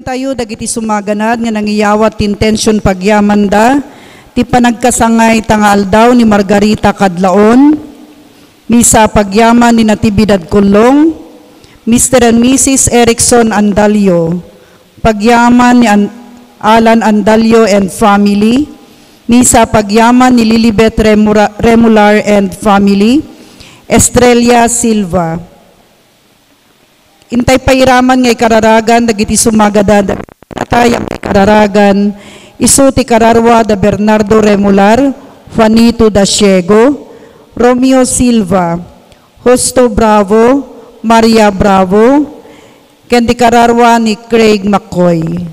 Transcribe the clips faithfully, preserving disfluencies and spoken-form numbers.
Tayo dagiti sumaganad nga nangiyawat ti intention pagyamanda ti panagkasangayta nga aldaw ni Margarita Kadlaon, misa pagyaman ni Natividad Colong, Mister and Missus Erickson Andalio, pagyaman ni An-, Alan Andalio and family, misa pagyaman ni Lilibet Remura-, Remular and family, Estrella Silva. Intay pay iraman nga ikararagan dagiti sumagada dagiti natayam nga ikararagan, isu ti kararua da Bernardo Remular, Juanito Dasiego, Romeo Silva, Justo Bravo, Maria Bravo, ken ti kararua ni Craig McCoy.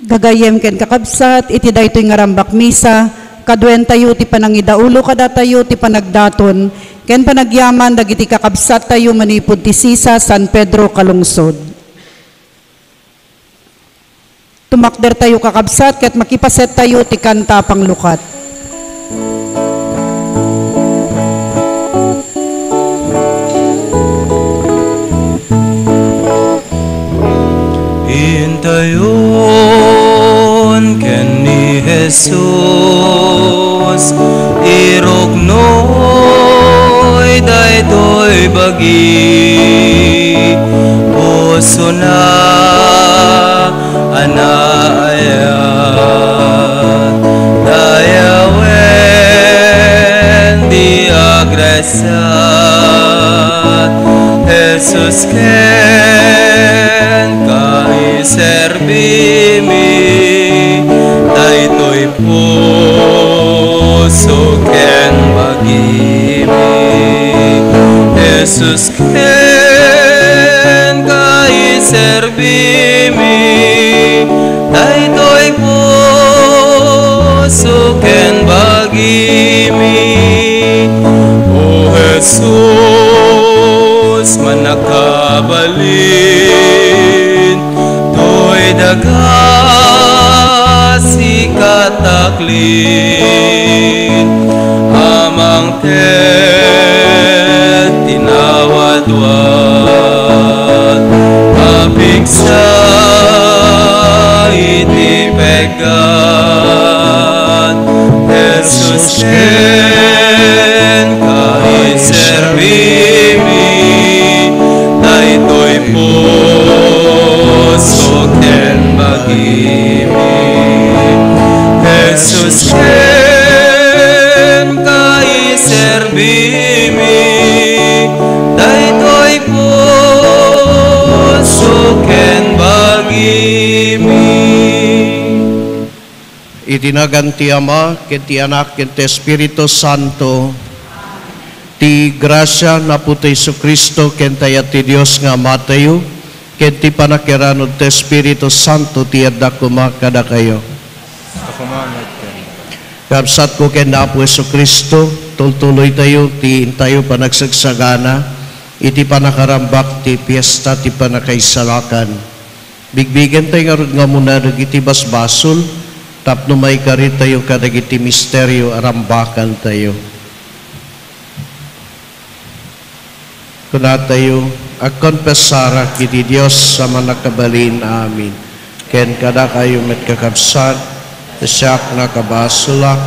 Gagayyem ken kakabsat, iti daytoy nga rambak misa, kaduentayo ti panangidaulo kadatayo ti panagdaton ken panagyaman dagiti kakabsattayo manipud ti sisa San Pedro Calungsod. Tumakdertayo, kakabsat, ket makipasettayo ti kanta panglukat. Intayon ken ni Jesus, iruknoy daytoy bagi, pusona a naayat, dayawen ti agresiat. Jesus, kenka iserbimi, daytoy puso ken bagimi. Jesus, kenka iserbimi, daytoy puso ken bagimi. O Jesus, mannakabalin, toy daga sika taklin, amang ket ti nawadwad, apigsa iti peggat. Jesus, kenka iserbimi, daytoy puso ken bagimi. Jesus, kenka iserbimi, daytoy puso ken bagimi. Iti nagan ti Ama, ken ti Anak, ken ti Espiritu Santo. Ti grasia napu ti Jesu-Cristo, ken ti ayat ti Dios nga Amatayo, ken ti panakiranod ti Espiritu Santo, ti adda koma kadakayo. Kakabsatko ken Apo Jesu-Cristo, tultuloytayo ti intayo panagsagsagana iti panakarambak ti Fiesta ti Pannakaisalakan. Bigbigentayo ngarud nga umuna dagiti basbasol tapno maikaritayo kadagiti misterio a rambakantayo. Kunatayo, agkonfesarak iti Dios a Mannakabalin. Amen. Ken kadakayo met, kakabsat, ti siak nakabasolak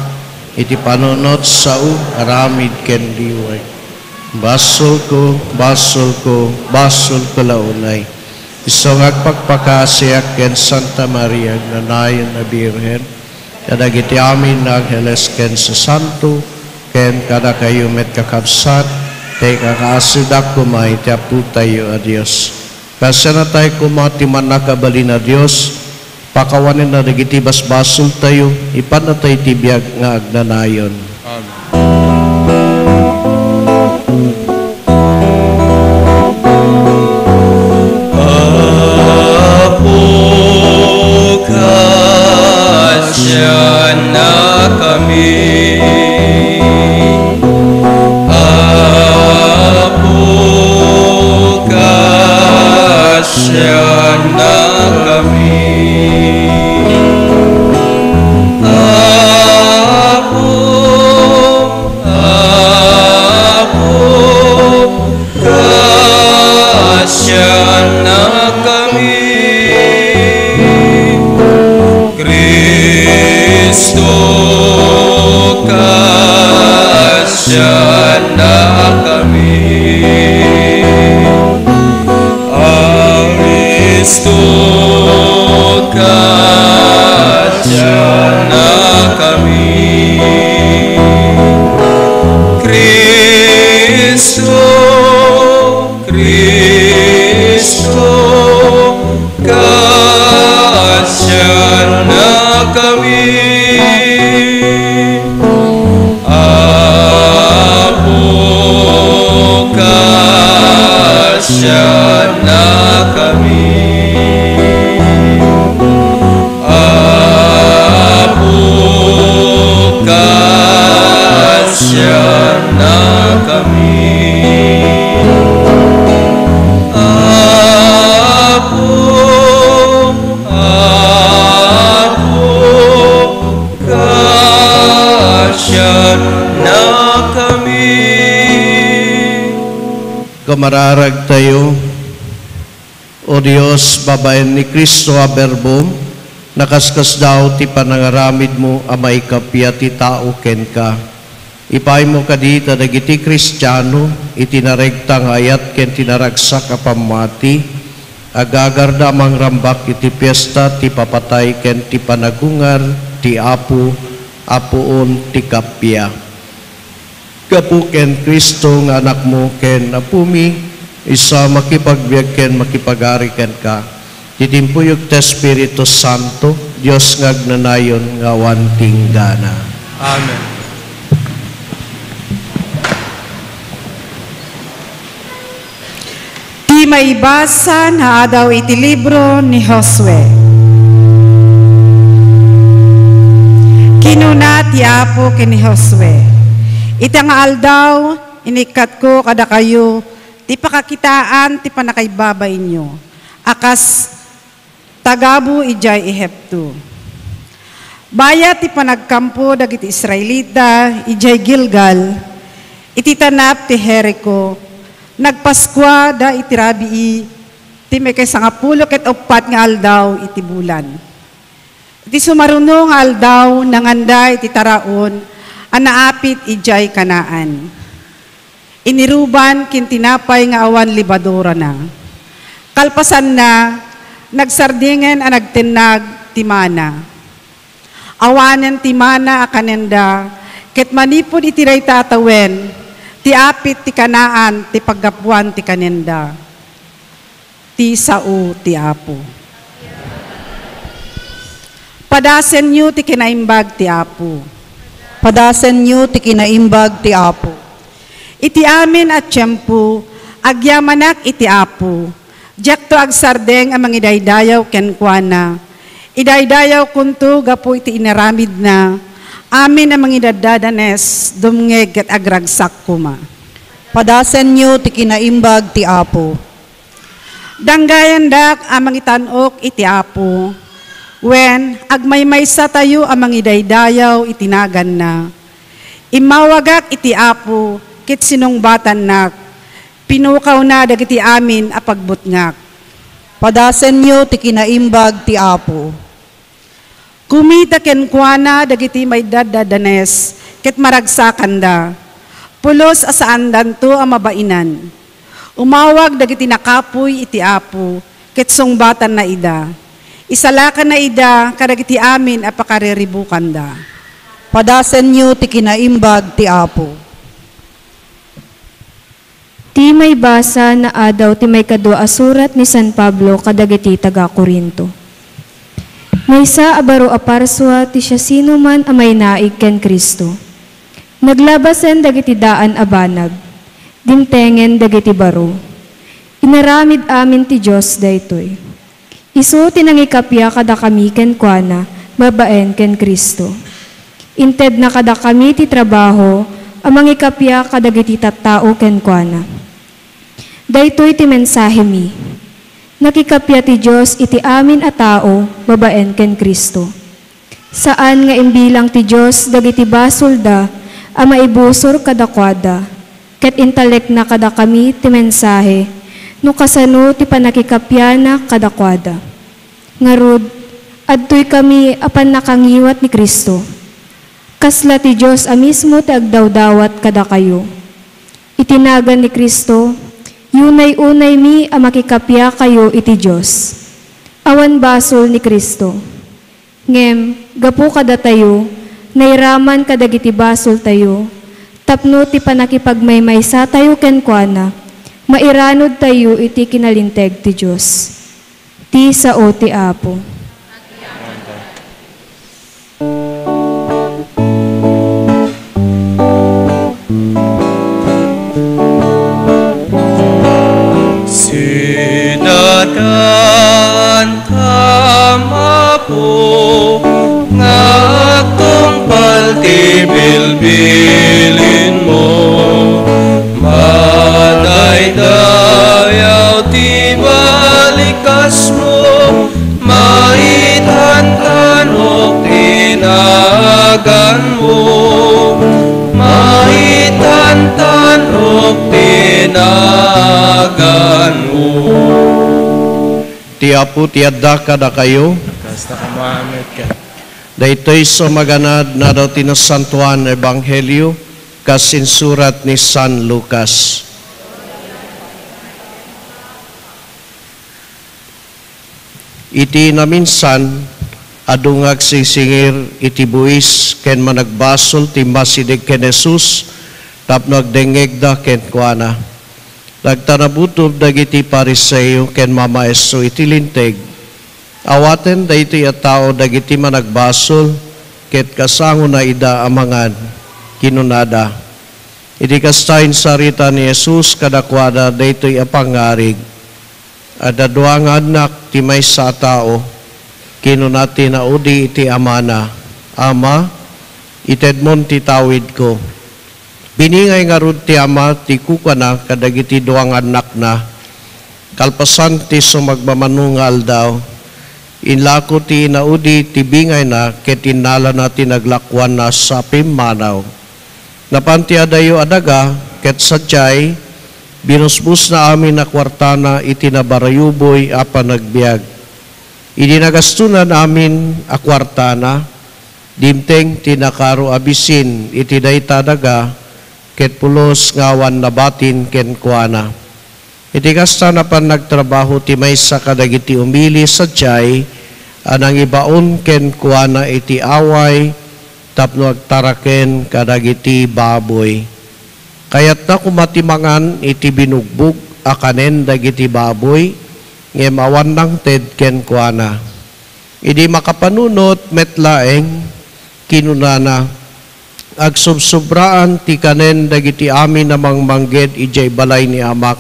iti panunot sao, aramid ken liway. Basolko, basolko, basolko la unay. Isu nga agpakpakaasiak ken Santa Maria, agnanayon a Birhen, kadagiti amin nga angheles ken sasanto, ken kadakayo met, kakabsat, ti kakaasidak koma iti Apotayo a Dios. Kasianatayo koma ti Mannakabalin a Dios, pakawanenna dagiti basbasoltayo, ipannatayo iti biag nga agnanayon. Amen. Apo, kasiannakami. Apo, kasiannakami. Apo, Apo, kasiannakami. Cristo, kasiannakami. Cristo, kasiannakami. Cristo, Cristo, kasiannakami. Apo, kasiannakami. Kasiannakami, Apo, Apo, kasiannakami. Kamararagtayo, O Dios, babaen ni Cristo a Berbo, nakaskasdaaw ti panangaramidmo a maikappia ti tao kenka. Ipaaymo kadi ta dagiti Kristiano iti naregta nga ayat ken ti naragsak a pammati, agagarda a mangrambak iti fiesta ti papatay ken ti panagungar ti Apo a puon ti kappia. Gapu ken Cristo nga Anakmo ken Apomi, isu a makipagbiag ken makipagari kenka, ti timpuyog ti Espiritu Santo, Dios nga agnanayon nga awan tinggana. Amen. Ti maibasa nga adaw iti libro ni Josue. Kinuna ti Apo ken ni Josue, "Ita nga aldaw, inikkatko kadakayo ti pakakitaan ti pannakaibabainyo a kas tagabu idiay Egipto. Bayat ti panagkampo dagiti Israelita idiay Gilgal, iti tanap ti Jerico, nagpaskuada iti rabii ti maikasangapulo ket uppat nga aldaw iti bulan. Iti sumaruno nga aldaw, nanganda iti taraon a naapit idiay Canaan. Iniruban ken tinapay nga awan lebadurana. Kalpasanna, nagsardingen a nagtennag ti mana. Awanen ti mana a kanenda, ket manipud iti dayta a tawen, ti apit ti Canaan ti paggapuan ti kanenda." Ti sao ti Apo. Padasenyo ti kinaimbag ti Apo. Padasenyo ti kinaimbag ti Apo. Iti amin a tiempo, agyamanak iti Apo. Diakto agsardeng a mangidaydayaw kenkuana. Idaydayawkonto gapu iti inaramidna. Amin a mangidaddadanes, dumngeg ket agragsak koma. Padasenyo ti kinaimbag ti Apo. Danggayandak a mangitan-ok iti Apo, wen, agmaymaysatayo a mangidaydayaw iti naganna. Immawagak iti Apo ket sinungbatannak, pinukawna dagiti amin a pagbutngak. Padasenyo ti kinaimbag ti Apo. Kumita kenkuana dagiti maidaddadanes ket maragsakanda, pulos a saandanto a mabainan. Umawag dagiti nakapuy iti Apo ket sungbatanna ida. Isalakanna ida kadagiti amin a pakariribukanda. Padasenyo ti kinaimbag ti Apo. Ti maibasa nga adaw ti maikadua a surat ni San Pablo kadagiti taga-Corinto. Maysa a baro a parsua ti siasinoman a mainaig ken Cristo. Naglabasen dagiti daan a banag, dimtengen dagiti baro. Inaramid amin ti Dios daytoy. Isu ti nangikappia kadakami kenkuana babaen ken Cristo. Intedna kadakami ti trabaho a mangikappia kadagiti tattao kenkuana. Daytoy ti mensahemi. Nakikappia ti Dios iti amin a tao babaen ken Cristo. Saan nga imbilang ti Dios dagiti basolda a maibusor kadakuada, ket intalekna kadakami ti mensahe no kasano ti pannakikappiana kadakuada. Ngarud, adtoykami a pannakangiwat ni Cristo. Kasla ti Dios a mismo ti agdawdawat kadakayo. Iti nagan ni Cristo, yunay-unaymi a makikappiakayo iti Dios. Awan basol ni Cristo. Ngem gapu kadatayo, nairaman kadagiti basoltayo, tapno ti pannakipagmaymaysatayo kenkuana, mairanudtayo iti kinalinteg ti Dios. Ti sao ti Apo. Sidadaantam, Apo, nga agtungpal ti bilbilin Apo ti adda kadakayo. Kasta koma met ken. Daytoy so maganad na daw ti nasantoan ebanghelio kas insurat ni San Lucas. Iti naminsan, adu nga agsingsingir iti buis ken managbasol ti immasideg ken Jesus tapno agdengngegda kenkuana. Nagtanabutob dagiti Fariseo ken mamaestro iti Linteg. Awaten daytoy a tao dagiti managbasol ket kasangona ida a mangan, kinunada. Iti kasta, insarita ni Jesus kadakuada daytoy a pangngarig. Adda dua nga annak ti maysa a tao. Kinuna ti naudi iti amana, "Ama, itedmon ti tawidko." Biningay ngarud ti ama ti kukuana kadagiti dua nga annakna. Kalpasan ti sumagmamano nga aldaw, inlako ti naudi ti bingayna ket innalana ti naglakuanna sa pimmanaw. Napan ti adayo a daga, ket sadiay, binusbosna amin a kuartana iti nabarayuboy a panagbiag. Idi nagastonan amin a kuartana, dimteng ti nakaro a bisin iti dayta a daga, ket pulos nga awan nabatin kenkuana. Iti kasta, napan nagtrabaho ti maysa kadagiti umili sadiay a nangibaon kenkuana iti away tapno agtaraken kadagiti baboy. Kayatna koma ti mangan iti binugbog a kanen dagiti baboy, ngem awan nangted kenkuana. Idi makapanunot met laeng, kinunana, "Agsubsobraan ti kanen dagiti amin a mangmangged idiay balay ni amak,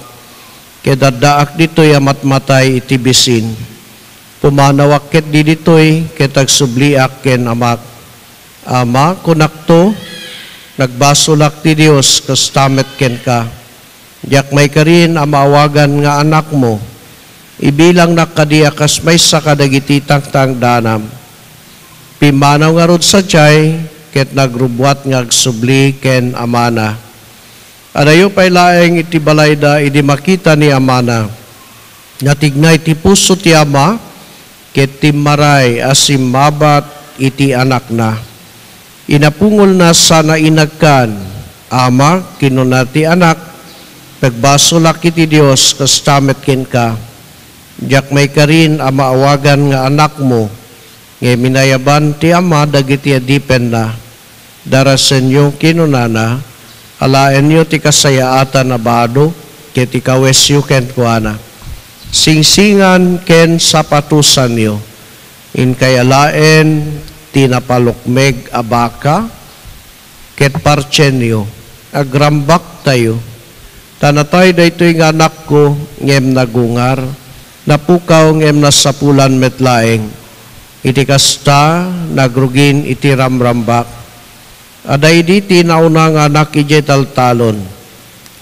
ket addaak ditoy a matmatay iti bisin. Pumanawak ketdi ditoy ket agsubliak ken amak. Ama," kunakto, "nagbasolak ti Dios kasta met kenka. Diak maikarin a maawagan nga anakmo. Ibilangnak kadi a kas maysa kadagiti tangtangdanam." Pimmanaw ngarud sadiay ket nagrubbuat nga agsubli ken amana. Adayo pay laeng iti balayda idi makita ni amana. Natignay ti puso ti ama ket timmaray a simmabat iti anakna. Inapungolna sana inagkan, "Ama," kinuna ti anak, "nagbasolak iti Dios kasta met kenka. Diak maikarin a maawagan nga anakmo." Ngem inayaban ti ama dagiti adipenna. "Darasenyo," kinunana, "alaenyo ti kasayaatan a bado ket ikawesyo kenkuana. Singsingan ken sapatosanyo. Inkay alaen ti napalukmeg a baka ket partienyo. Agrambaktayo. Ta natay daytoy nga anakko ngem nagungar, napukaw ngem nasapulan met laeng. Iti kasta, nagrugin iti ramrambak." Adda idi ti nauna nga anak idiay taltalon.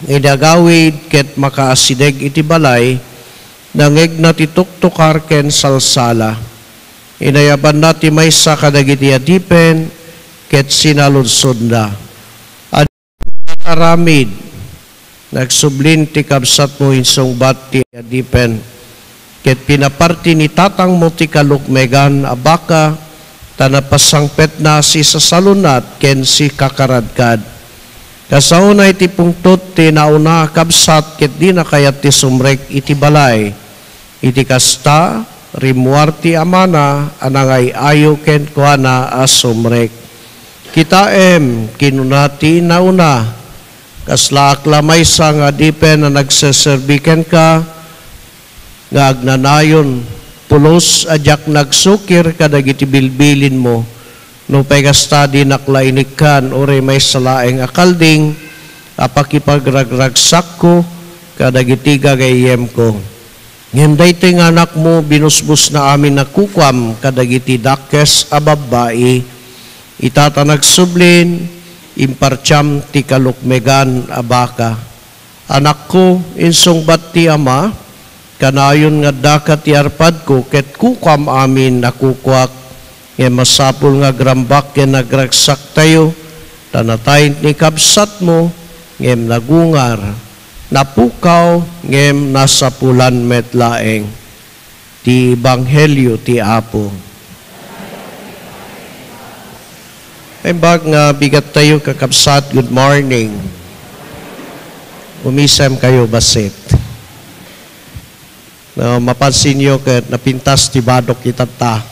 Idi agawid ket makaasideg iti balay, nangngegna ti tuktukar ken salsala. Inayabanna ti maysa kadagiti adipen ket sinaludsodna, "Ania nga aramid?" "Nagsublin ti kabsatmo," insungbat ti adipen, "ket pinaparti ni tatangmo ti kalukmegan a baka, ta napasangpetna sisasalun-at ken sikakaradkad. Kasaona iti pungtot ti nauna a kabsat ket dina kayat ti sumrek iti balay. Iti kasta, rimmuar ti amana a nangay-ayo kenkuana a sumrek." "Kitaem," kinuna ti nauna, "kaslaak la maysa nga adipen a nagseserbi kenka nga agnanayon, pulos a diak nagsukir kadagiti bilbilinmo. Nupay kasta, dinak la inikkan uray maysa laeng a kalding a pakipagragragsakko kadagiti gagayyemko. Ngem daytoy nga anakmo, binusbosna amin a kukuam kadagiti dakes a babbai. Ita ta nagsublin, impartiam ti kalukmegan a baka." "Anakko," insungbat ti ama, "kanayon nga addaka ti arpadko ket kukuam amin a kukuak. Ngem masapul nga agrambak ken agragsaktayo, ta natay ni kabsatmo, ngem nagungar, napukaw, ngem nasapulan met laeng." Ti Ebanghelio ti Apo. Imbag nga bigat tayo, kakabsat, good morning. Umisem kayo, basit. No, mapansin nyo ket napintas ti badok itatta.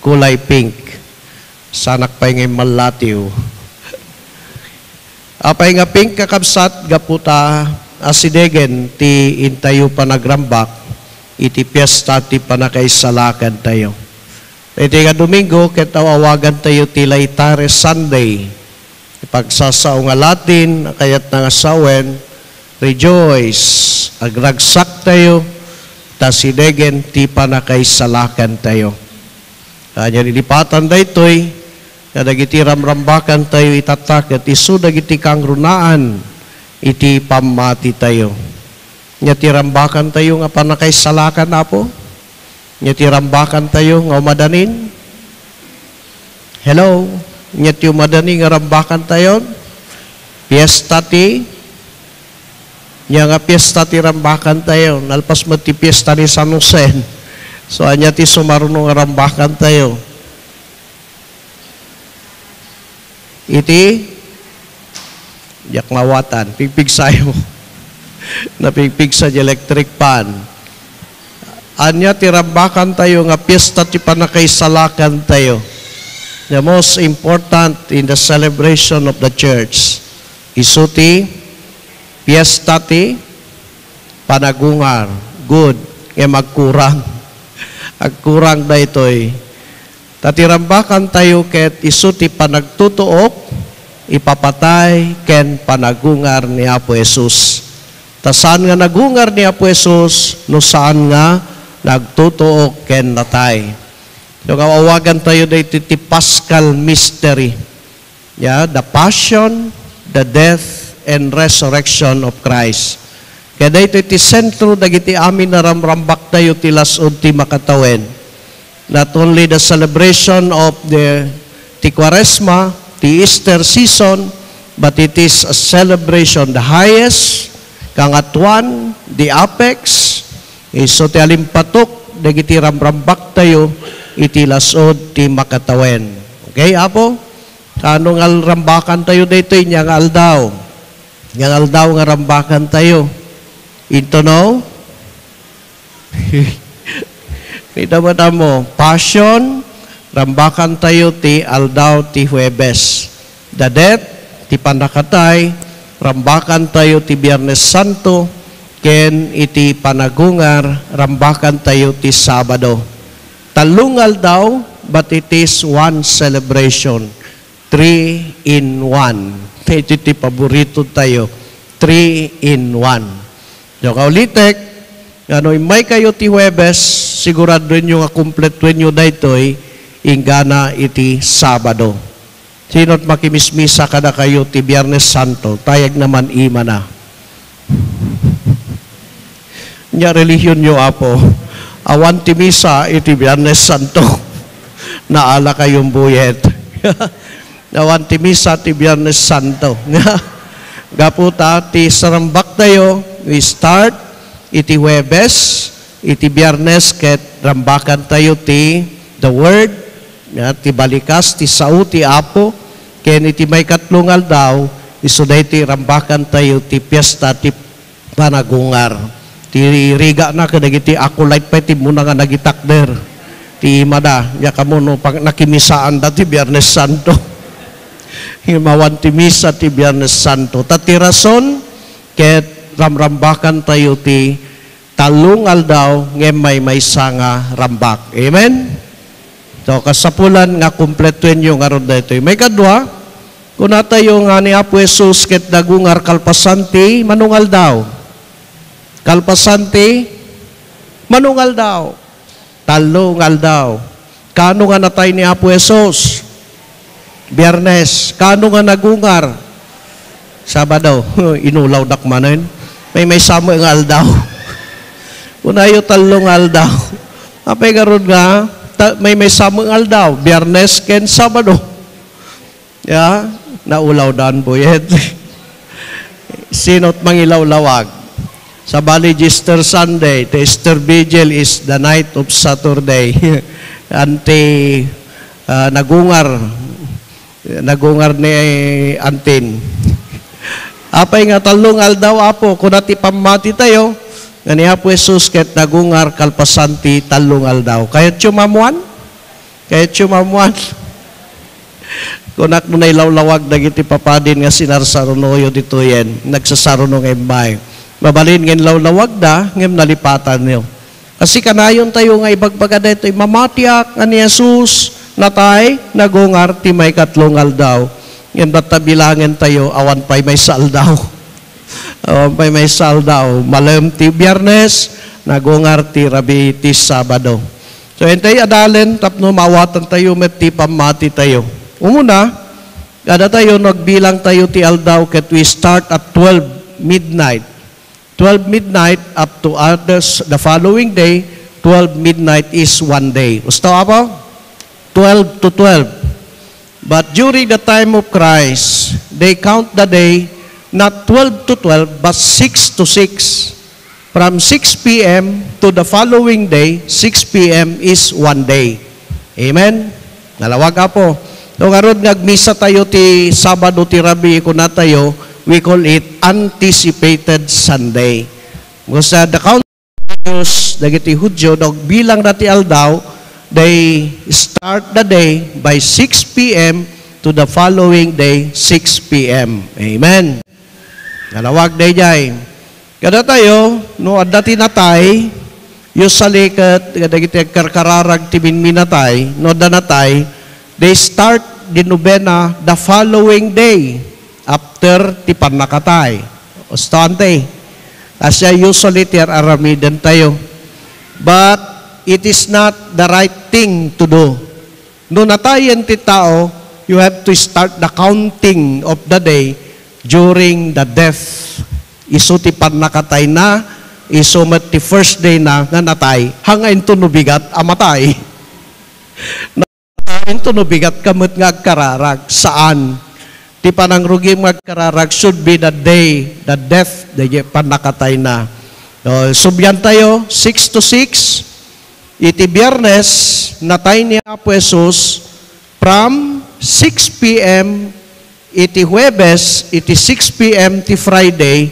Kulay pink. Sanak pay nga immallatiw. Apay nga pink, kakabsat, gapu ta asidegen ti intayo panagrambak iti piesta ti pannakaisalakantayo. Iti nga Domingo, ket aw-awagantayo ti Laetare Sunday. Ti pagsasao nga Latin a kayatna nga sawen, "Rejoice, agragsaktayo, ta asidegen ti pannakaisalakantayo." Ania, lilipatan daytoy nga dagiti ramrambakantayo itatta ket isu dagiti kangrunaan iti pammatitayo. Ania ti rambakantayo nga pannakaisalakan, Apo? Ania ti rambakantayo nga umadanin? Hello? Ania ti umadanin nga rambakantayon? Piesta ti? Ania nga piesta ti rambakantayo? Nalpas met ti piesta ni San Jose. So, ania ti sumaruno nga rambakantayo? Iti? Diak mawatan. Pigpigsayo. Napigpigsa di electric fan. Ania ti rambakantayo nga piesta ti pannakaisalakantayo? The most important in the celebration of the church. Isu ti piesta ti panagungar. Good. Ngem agkurang. Agkurang daytoy. Ta ti rambakantayo ket isu ti panagtutuok, ipapatay, ken panagungar ni Apo Jesus. Ta saan nga nagungar ni Apo Jesus no saan nga nagtutuok ken natay. So, nga awagantayo daytoy ti Paschal Mystery. Ya, the passion, the death, and resurrection of Christ. Kaya daytoy ti sentro dagiti amin a ramrambaktayo ti las-ud ti makatawen. Not only the celebration of the, ti Quaresma, ti Easter season, but it is a celebration, the highest, kangatuan, the apex, isu ti alimpatok dagiti ramrambaktayo iti las-ud ti makatawen. Okay, Apo? Kaano nga rambakantayo daytoy nia nga aldaw? Nia nga aldaw nga rambakantayo. Into no? Ita mo, tamo, Passion, rambakantayo ti aldaw ti Huwebes. The death, ti pannakatay, rambakantayo ti Biernes Santo, ken iti panagungar, rambakantayo ti Sabado. Tallo nga aldaw, but it is one celebration. Three in one. Iti ti paborito tayo. Three in one. So, kaulitek, nga no immay kayo ti Huwebes, siguraduenyo nga kumpletuenyo daytoy inggana iti Sabado. Sino't makimismisa kadakayo ti Biernes Santo? Tayag naman imana. Nia, relihionyo, Apo. Awan ti misa iti Biernes Santo. Naala kayon buyet. Awan ti misa ti Biernes Santo. Gapu ta ti sarambaktayo, we start iti Huwebes, iti Biernes ket rambakantayo ti the Word, ya, ti balikas, ti sao ti Apo, ken iti maikatlo nga aldaw, isu daytoy rambakantayo ti piesta ti panagungar. Ti rigana kadagiti acolyte pay ti immuna nga nagitakder. Ti imada, ya kamo no pag-, nakimisaanda ti Biernes Santo. Imawan ti misa ti Biernes Santo. Ta ti rason, ket ramrambakantayo ti tallo nga aldaw ngem maymaysa nga rambak. Amen? So, kasapulan nga kumpletuenyo ngarud daytoy. Maikadua, kunatayo nga ni Apo Jesus ket nagungar kalpasan ti mano nga aldaw? Kalpasan ti mano nga aldaw? Tallo nga aldaw. Kaano nga natay ni Apo Jesus? Biernes. Kaano nga nagungar? Sabado. Inulawdak manen. Maymaysa met nga aldaw. Kunayo tallo nga aldaw. Apay ngarud nga, ta-, maymaysa met nga aldaw. Biernes ken Sabado. Ya, naulawdan buyet. Sino't mangilawlawag? Sabali, Easter Sunday, the Easter Vigil is the night of Saturday. Anti, ah, nagungar, nagungar ni Antin. Apay nga tallo nga aldaw, Apo, kuna ti pammati tayo, nga ni Apo Jesus ket nagungar kalpasan ti tallo nga aldaw. Kayatyo maammuan? Kayatyo maammuan? Kunak no nailawlawag dagiti papadin nga sinarsarunoyo ditoyen, nagsasaruno nga immay. Mabalin nga inlawlawagda, ngem nalipatanyo. Kasi kanayon tayo nga ibagbaga daytoy, mamatiak nga ni Jesus natay, nagungar ti maikatlo nga aldaw. Ngem batta bilangen tayo, awan pay maysa aldaw. Awan pay maysa aldaw. Malem ti Biyernes, nagungar ti rabii ti Sabado. So, intay adalen tapno maawatan tayo met ti pammati tayo. Umuna, kada tayo nagbilang tayo ti aldaw ket we start at twelve midnight. Twelve midnight up to others the following day, twelve midnight is one day. Usto, Apo? Twelve to twelve. But during the time of Christ, they count the day not twelve to twelve, but six to six. From six p m to the following day, six p m is one day. Amen? Nalawag, Apo. So, ngarud nga agmisa tayo ti Sabado ti rabii, kuna tayo, we call it anticipated Sunday. Because, uh, the count Dagiti Hudio, no, agbilang na ti aldaw, they start the day by six p m to the following day, six p m. Amen. Nalawag daydiay. Kada tayo, no adda ti natay, usually ket dagiti agkarkararag ti minminatay, no adda natay, they start the novena the following day after ti pannakatay. Usto, ante. Kasi usually ti ar-aramiden tayo. But it is not the right thing to do. No natayen ti tao, you have to start the counting of the day during the death. Isu ti pannakatayna, isu met ti first day na nga natay, hanga into no bigat a matay. Into no bigat ka met nga agkararag. Saan. Ti panangrugim nga agkararag should be the day, the death, the pannakatayna. No, subyan tayo, six to six. Iti Biyernes, natay ni Apo Jesus from six p m iti Huwebes, iti six p m ti Friday,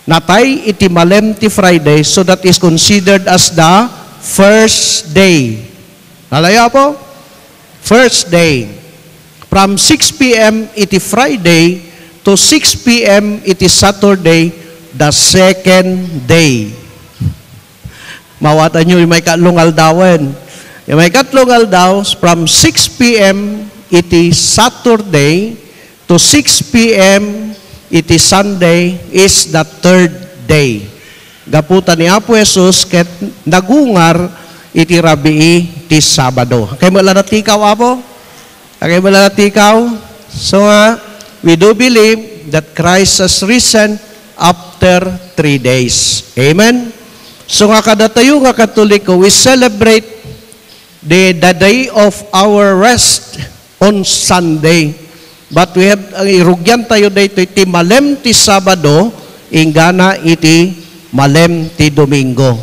natay iti malem ti Friday, so that is considered as the first day. Nalayo, Apo? First day. From six p m iti Friday to six p m iti Saturday, the second day. Mawatanyo, imay katlo nga aldawen. Imay katlo nga aldaw, from six p m iti Saturday to six p m iti Sunday is the third day. Gapu ta ni Apo Jesus ket nagungar iti rabii ti Sabado. Kay mo la natikaw, Apo? Kay mo la natikaw? So nga, we do believe that Christ has risen after three days. Amen? So nga, kadatayo nga Katoliko, we celebrate the, the day of our rest on Sunday. But we have, ang irugyan tayo daytoy ti malem ti Sabado, inggana iti malem ti Domingo.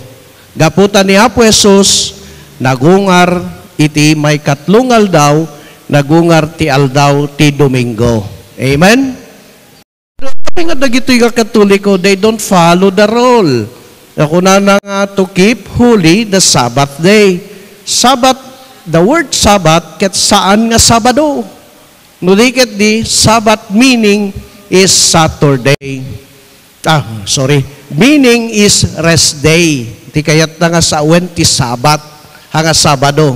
Gapu ta ni Apo Jesus, nagungar iti maikatlo nga aldaw, nagungar ti aldaw ti Domingo. Amen? Kami nga dagitoy nga Katoliko, they don't follow the rule. Nga kunana nga to keep holy the Sabbath day. Sabbath, the word Sabbath, ket saan nga Sabado. No di ket di, Sabbath meaning is Saturday. Ah, sorry. Meaning is rest day. Ti kayatna nga sawen ti Sabbath, ha nga Sabado.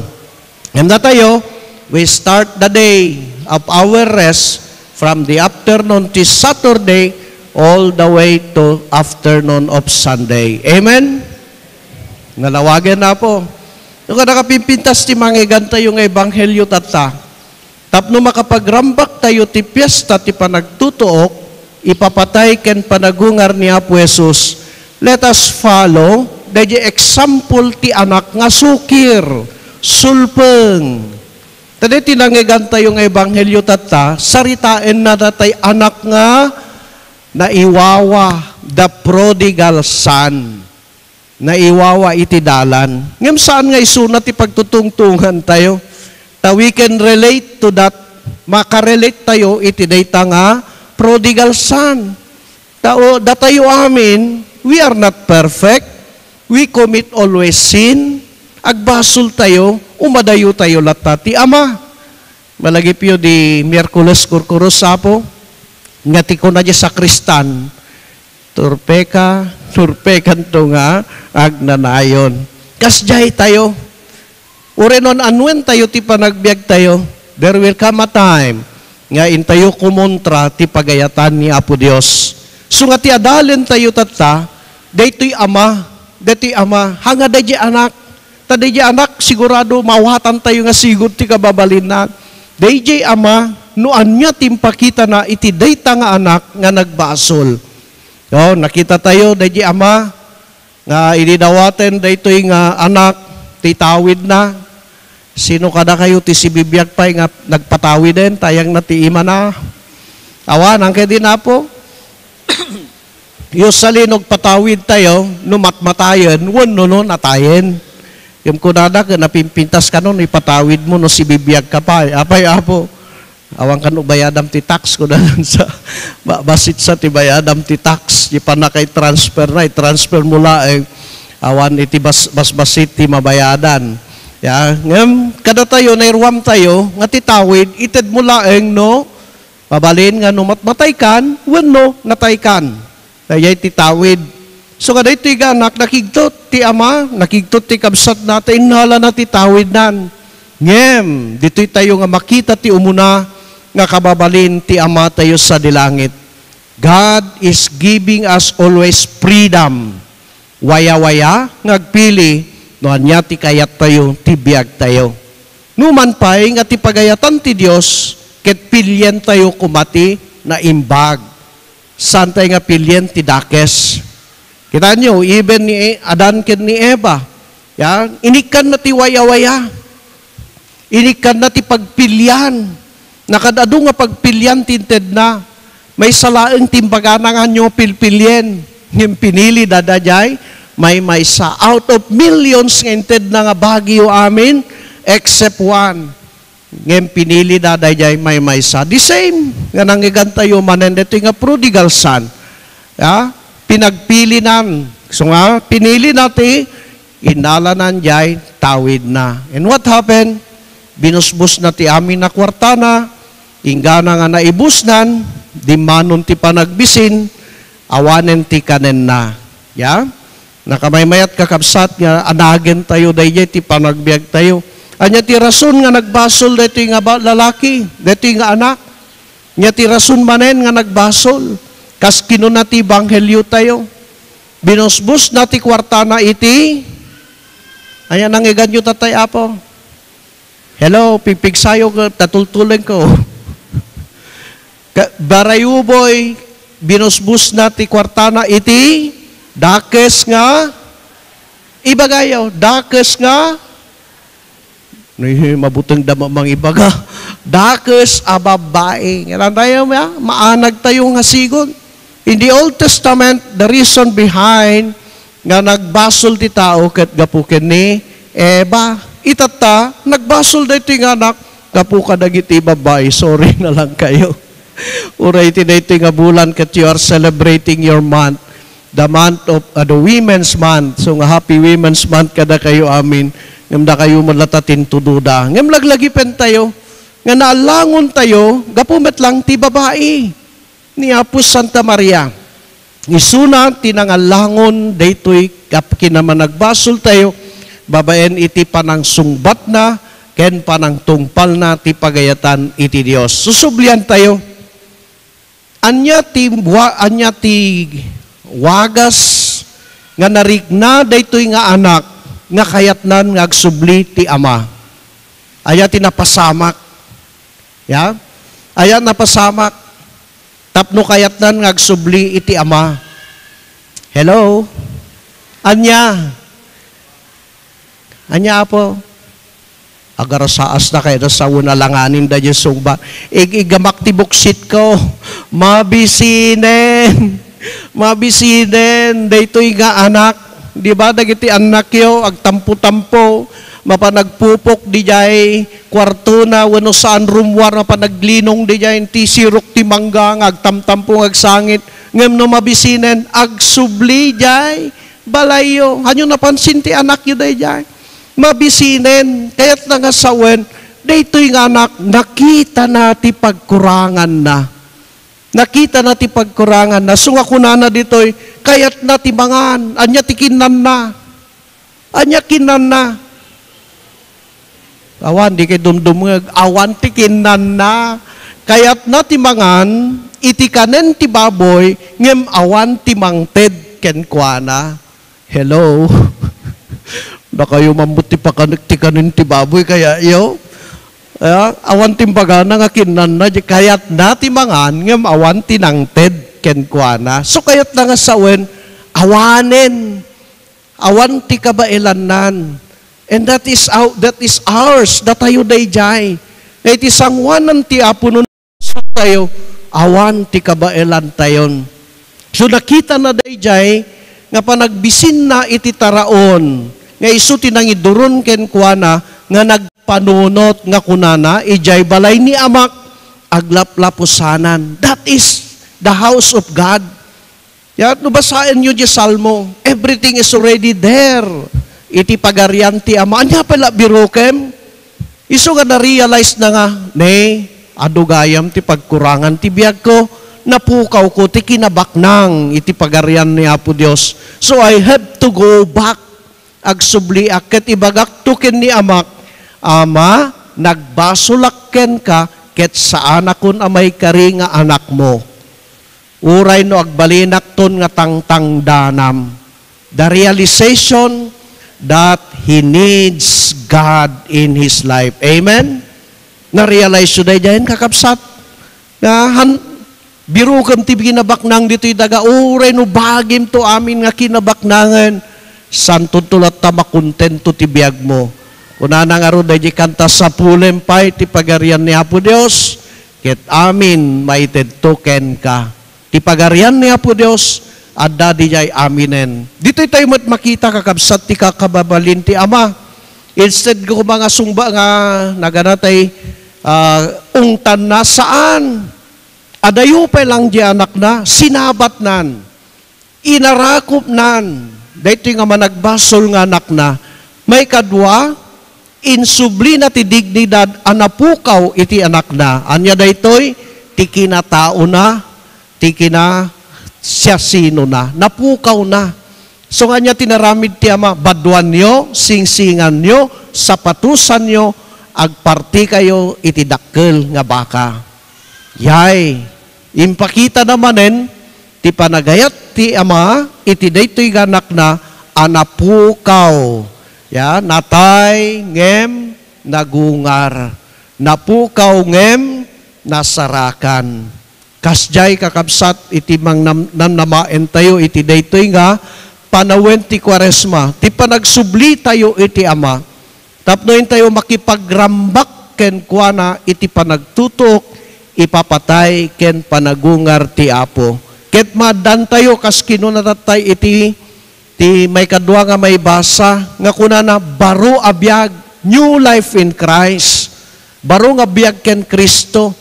Ngem datayo, we start the day of our rest from the afternoon ti Saturday all the way to afternoon of Sunday. Amen? Nalawagen, Apo. No, kada kapimpintas ti mangigantayo nga ebanghelio tatta. Tapno makapagrambak tayo ti piesta ti panagtutuok, ipapatay ken panagungar ni Apo Jesus, let us follow daydi example ti anak nga sukir, sulpeng. Ta daytoy nangigantayo nga ebanghelio tatta, saritaenna datay anak nga naiwawa, the prodigal son. Naiwawa iti dalan. Ngem saan nga isuna ti pagtutungtungan tayo. Ta we can relate to that. Makarelate tayo iti dayta nga prodigal son. Tao, datayo amin, we are not perfect. We commit always sin. Agbasol tayo, umadayo tayo latta ti Ama. Malagipyo di Miyerkules kurkurus, Apo, nga ti kuna di sakristan, "Turpeka, turpekanto nga agnanayon." Kasdiay tayo. Uray no an-anuen tayo ti panagbiag tayo, there will come a time nga intayo kumontra ti pagayatan ni Apo Dios. So nga ti adalen tayo tatta, daytoy ama, daytoy ama, hanga daydi anak. Ta daydi anak, sigurado mawatan tayo nga sigud ti kababalinna. Daydi ama, no ania ti impakitana iti dayta nga anak nga nagbasol. O, nakita tayo, daydi ama, nga idi dawaten daytoy nga anak, ti tawidna. Sino kadakayo ti sibibiag pay nga nagpatawiden? Tayangna ti imana. Awan, ang kay di na po. Usually, no agpatawid tayo, no matmatayen, wenno no natayen. Ngem kunada ket napimpintas kano no ipatawid mo no sibibiag ka pay. Apay, Apo, awan kano bayadam ti tax, kunana sa ba-, bassit sa ti bayadam ti tax. Di pannaka-transfer na, i-transfer mo laeng. Awan iti bas-, basbassit ti mabayadan. Ya, ngem kadatayo, nairuam tayo, nga ti tawid, ited mo laeng no mabalin nga no matmataykan, wenno nataykan. Daydiay ti tawid. So, nga daytoy nga anak, nakigtot ti ama, nakigtot ti kabsatna, ta innalana ti tawidnan. Ngem, ditoy tayo nga makita ti umuna nga kababalin ti Ama tayo sadi langit. God is giving us always freedom. Wayawaya nga agpili no ania ti kayat tayo, ti biag tayo. Numan pay nga ti pagayatan ti Dios, ket pilien tayo koma ti naimbag. Saan tayo nga pilien ti dakes? Kitaenyo, even ni Adan ken ni Eva, ya, inikkanna ti wayawaya. Inikkanna ti pagpilian. Nakaad-adu nga pagpilian ti intedna. Maysa laeng ti imbagana nga ania pilpilien. Ngem pinilida daydiay maymaysa. Out of millions nga intedna nga bagiyo amin, except one. Ngem pinilida daydiay maymaysa. The same nga nangngegantayo manen daytoy nga prodigal son. Ya, pinagpilinan. So nga, pinilina ti innalanan diay tawidna. And what happened? Binusbosna ti amin a kuartana, inggana nga naibusnan, dimmanon ti panagbisin, awanen ti kanenna. Ya? Nakamaymayat, kakabsat, nga anagen tayo daydiay ti panagbiag tayo. Ania ti rason nga nagbasol daytoy nga ba-, lalaki, daytoy nga anak? Ania ti rason manen nga nagbasol? Kas kinuna ti ebanghelio tayo, binusbosna ti kuartana iti, ania nanggeganyo tatay, Apo? Hello, pigpigsayo ket tatultulenko. Ka-, barayuboy, binusbosna ti kuartana iti dakes nga, ibagayo, dakes nga, ni, mabutengda ma-, mangibaga. Dakes a babbai. Nga tayo, ya, maanag tayo nga sigon. In the Old Testament, the reason behind nga nagbasol ti tao ket gapu ken ni Eva. Itatta, nagbasol daytoy nga anak gapu kadagiti babbai. Sorry na lang kayo. Uray iti daytoy nga bulan ket you are celebrating your month, the month of, uh, the Women's Month. So nga, happy Women's Month kadakayo amin. Ngem dakayo met latta ti intudoda. Ngem laglagipen tayo nga naallangon tayo gapu met lang ti babai ni Apo Santa Maria. Isuna ti nangallangon daytoy kap-, kinamanagbasoltayo babaen iti panangsungbatna ken panangtungpalna ti pagayatan iti Dios. Susubliantayo, ania ti wa-, ania ti wagas nga narikna daytoy nga anak nga kayatnan nga agsubli ti ama? Aya ti napasamak? Ya? Aya napasamak? Tapno kayatnan nga agsubli iti ama. Hello? Ania? Ania, Apo? Agarasaasda kayatda sa una langanin da Dios sungba. Ig-igamak ti buksitko. Mabisinen. Mabisinen daytoy nga anak, di ba, dagiti annakyo, agtampo-tampo, mapan agpupok didiay kuartona wenno saan rummuar, mapan aglinong didiay, ti sirok ti mangga nga agtamtampo nga agsangit. Ngem no mabisinen, agsubli diay balayyo. Hanyo napansin ti anakyo daydiay? Mabisinen, kayatna nga sawen, daytoy nga anak, nakitana ti pagkuranganna. Nakitana ti pagkuranganna. So nga kunana ditoy, kayatna ti mangan. Ania ti kinnanna? Ania kinnanna? Awan, di kay dumdumngeg. Awan ti kinnanna. Kayatna ti mangan iti kanen ti baboy, ngem awan ti mangted kenkuana. Hello? Dakayo mammut ti pakanek ti kanen ti baboy, kaya yo? Ah, awan ti imbagana nga kinnanna, di kayatna ti mangan, ngem awan ti nangted kenkuana. So, kayatna nga sawen, awanen. Awan ti kabaelannan. And that is our, that is ours. Datayo daydiay. Nga iti sangoanan ti Apo no tayo, awan ti kabaelantayon. So, nakitana daydiay nga panagbisinna iti taraon nga isu ti nangiduron kenkuana nga nagpanunot nga kunana, "Idiay balay ni Amak aglaplapusanan." That is the house of God. Ya, no basaenyo di Salmo, everything is already there. Iti pagarian ti Ama. Ania pay la birokem? Isu nga na-realize na nga, "Ne, adu gayam ti pagkurangan ti biagko. Napukawko ti kinabaknang iti pagarian ni Apo Dios. So I have to go back." Agsubliak ket ibagakto ken ni Amak, "Ama, nagbasolak kenka ket saanakon a maikari nga anakmo." Uray no agbalinakton nga tangtangdanam. The realization that he needs God in his life. Amen? Na-realize yu daydiayen, kakabsat? Nga han-, birokem ti kinabaknang ditoy daga, uray no bagim to amin nga kinabaknangen, santo to latta makontento ti biagmo. Kunana ngarud daydi kanta, "Sapulem pay ti pagarian ni Apo Dios, ket amin maitedto kenka." Ti pagarian ni Apo Dios, adda diay aminen. Ditoy tayo met makita, kakabsat, ti kakababalin ti Ama. Instead ko nga sungba nga nagana tay, ah, ungtanna, saan. Adayo pay lang di anakna, sinabatnan, inarakopnan, daytoy nga managbasol nga anakna, maikadua, insublina ti dignidad a napukaw iti anakna. Ania daytoy? Ti kinataona, ti kinasiasinona. Napukawna. So, nga ania ti naramid ti Ama? Baduanyo, singsinganyo, sapatusanyo, agpartikayo iti dakkel nga baka. Yay! Impakitana manen ti panagayat ti Ama iti daytoy nga anakna a napukaw. Ya, natay ngem nagungar. Napukaw ngem nasarakan. Kasdiay, kakabsat, iti mangnam-, namnamaentayo iti daytoy nga panawen ti Kuaresma, ti panagsublitayo iti Ama, tapno intayo makipagrambak kenkuana iti panagtutuok, ipapatay ken panagungar ti Apo. Ket maaddantayo, kas kinuna tattay iti, ti maikadua nga maibasa, nga kunana, baro a biag, new life in Christ. Baro nga biag ken Cristo.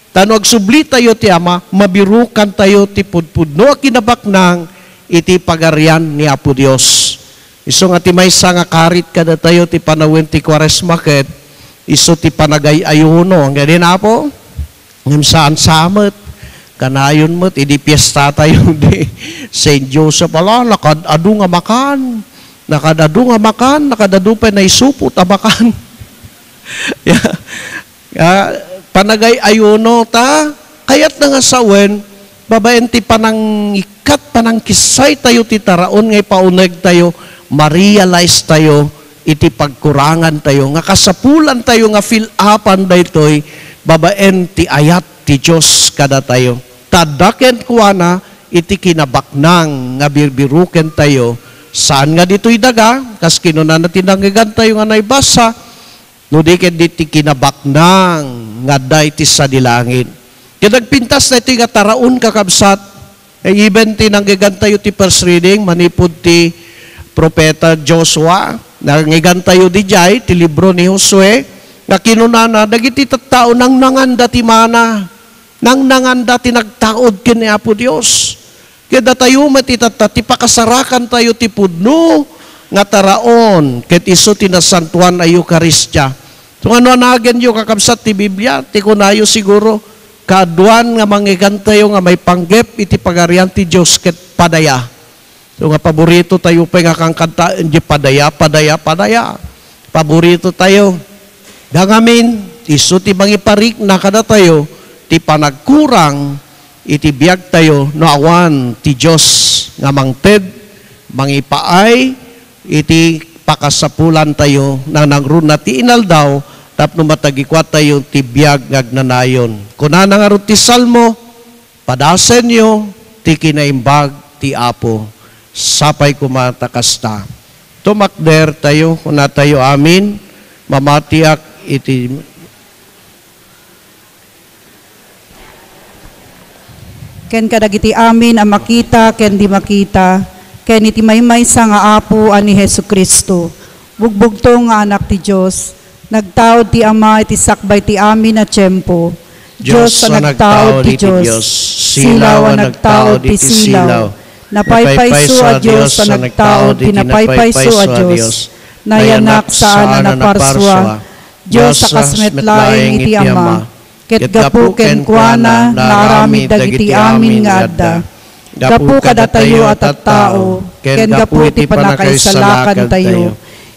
Ta no agsublitayo ti Ama, mabirukantayo ti pudpudno a kinabaknang iti Pagarian ni Apo Dios. Isu nga ti maysa nga karit kadatayo ti panawen ti Kuaresma ket isu ti panagay-ayuno. Ang ganyan, Apo? Ngem saan sa met. Kanayon met, idi piesta tayo di Saint Joseph, ala, nakad-adu nga makan. Nakad-adu nga makan, nakad-adu pay naisupot a makan. Ya, ah, panagay-ayuno ta, kayatna nga sawen, babaen ti panangikkat, panangkissay tayo ti taraon nga ipauneg tayo, ma-realize tayo iti pagkurangan tayo, nga kasapulan tayo nga fill upan daytoy babaen ti ayat ti Dios kadatayo. Ta adda kenkuana iti kinabaknang nga birbiruken tayo, saan nga ditoy daga, kas kinunana ti nangngegan tayo nga naibasa, no di ket ditoy kinabaknang nga adda iti sadi langit. Ket nagpintas daytoy nga taraon, kakabsat, Eh, even ti nanggegantayo ti first reading, manipud ti Propeta Joshua, nanggegantayo dijay ti libro ni Josue, nga kinunana, dagiti tattao nangnanganda ti mana, nangnanganda ti nagtaud ken ni Apo Dios. Ket datayo met itatta, ti pakasarakantayo ti pudno nga taraon, ket isu ti nasantoan a Eukaristia. So, ano anagenyo, kakabsat, ti Biblia? Ti kunayo siguro, kaaduan nga manggegantayo nga maipanggep iti Pagarian ti Dios ket padaya. So, nga paborito tayo pay nga kankanta, di padaya, padaya, padaya. Paborito tayo. Dangamin, isu ti mangiparikna kadatayo ti panagkurang iti biagtayo no awan ti Dios nga mangted, mangipaay iti pakasapulantayo, nanangruna ti inaldaw tapno matagikuatayo ti biag nga agnanayon. Kunana ngarud ti Salmo, "Padasenyo ti kinaimbag ti Apo." Sapay koma ta kasta. Tumakder tayo, kunatayo amin, mamatiak iti ken kadagiti amin a makita ken di makita, ken iti maymaysa nga Apo a ni Jesu-Cristo, bugbugtong nga Anak ti Dios, nagtaud ti Ama iti sakbay ti amin a tiempo. Dios a nagtaud ti Dios, silaw a nagtaud iti silaw, napaypayso a Dios a nagtaud iti napaypayso a Dios, nayanak saan a naparsua, Dios a kas met laeng iti Ama, ket gapu kenkuana naaramid dagiti amin nga adda. Gapu kadatayo a tattao, ken gapu iti pannakaisalakantayo,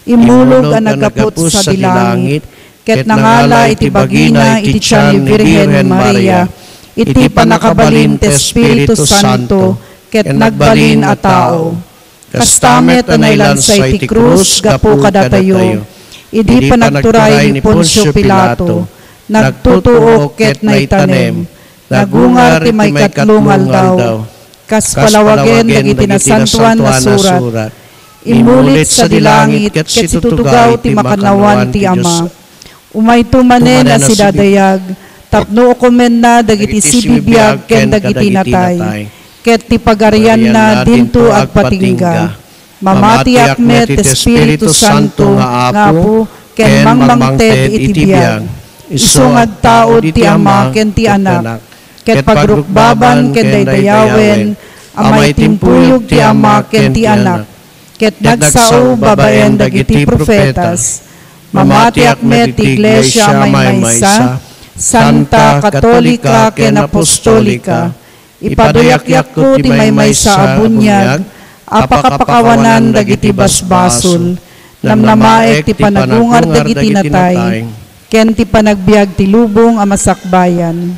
immulog a naggapu sadi langit, ket nangala iti bagina iti tian ni Birhen Maria, iti pannakabalin ti Espiritu Santo, ket nagbalin a tao. Kasta met a nailansa iti krus gapu kadatayo, idi panagturay ni Poncio Pilato, nagtutuok ket naitanem, nagungar ti maikatlo nga aldaw, kas palawagen dagiti nasantoan a surat. Immulit sadi langit ket situtugaw ti makannawan ti Ama. Umayto manen a sidadayag, tapno ukomenna dagiti sibibiag ken dagiti natay, ket ti pagarianna dinto agpatingga. Mamatiak met ti Espiritu Santo nga Apo ken mangmangted iti biag. Isu nga agtaud ti Ama ken ti Anak, ket pagrukbaban ken daydayawen a maitimpuyog ti Ama ken ti Anak, ket nagsao babaen dagiti profetas. Mamatiak met ti Iglesia a maymaysa, santa, katolika, ken apostolika. Ipadayakyak ti maymaysa a buniag a pakapakawanan dagiti basbasol, namnamaek ti panagungar dagiti natay, ken ti panagbiag ti lubong a masakbayan.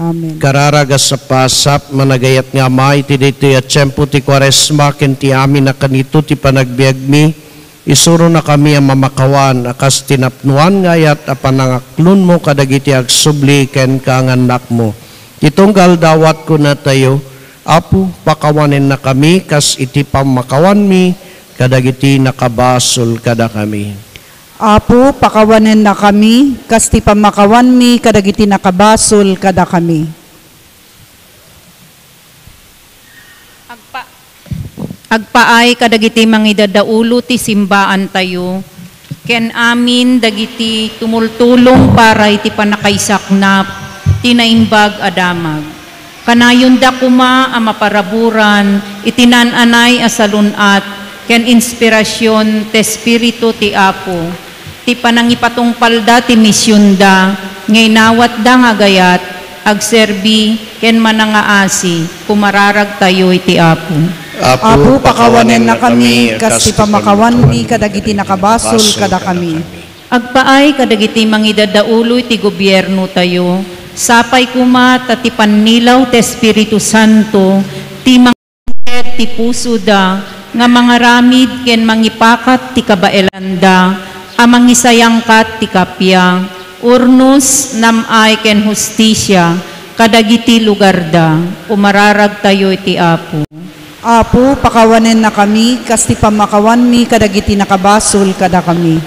Amen. Kararag a sapasap, managayat nga Ama, iti daytoy a tiempo ti Kuaresma ken ti amin a kanito ti panagbiagmi, isuronakami a mamakawan a kas ti napnoan nga ayat a panangaklonmo kadagiti agsubli kenka nga annakmo. Ti tunggal dawat kunatayo, Apo, pakawanennakami kas iti pammakawanmi kadagiti nakabasol kadakami. Apo, pakawanennakami kas ti pammakawanmi kadagiti nakabasol kadakami. Agpa-, agpaay kadagiti mangidadaulo ti simbaantayo, ken amin dagiti tumultulong para iti pannakaisaknap ti naimbag a damag. Kanayonda koma a maparaburan iti naan-anay a salun-at ken inspirasion ti Espiritu ti Apo, ti panangipatungpalda ti misionda nga inawatda nga agayat, agserbi, ken manangaasi. Kumararagtayo iti Apo. Apo, pakawanennakami kas ti pammakawanmi kadagiti nakabasol kadakami. Agpaay kadagiti mangidadaulo iti gobiernotayo, sapay koma ta ti pannilaw ti Espiritu Santo ti mangted ti pusoda nga mangaramid ken mangipakat ti kabaelanda a mangisayangkat ti kappia, urnos, nam-ay ken hustisia kadagiti lugarda. Umararagtayo iti Apo. Apo, pakawanennakami kas ti pammakawanmi kadagiti nakabasol kadakami.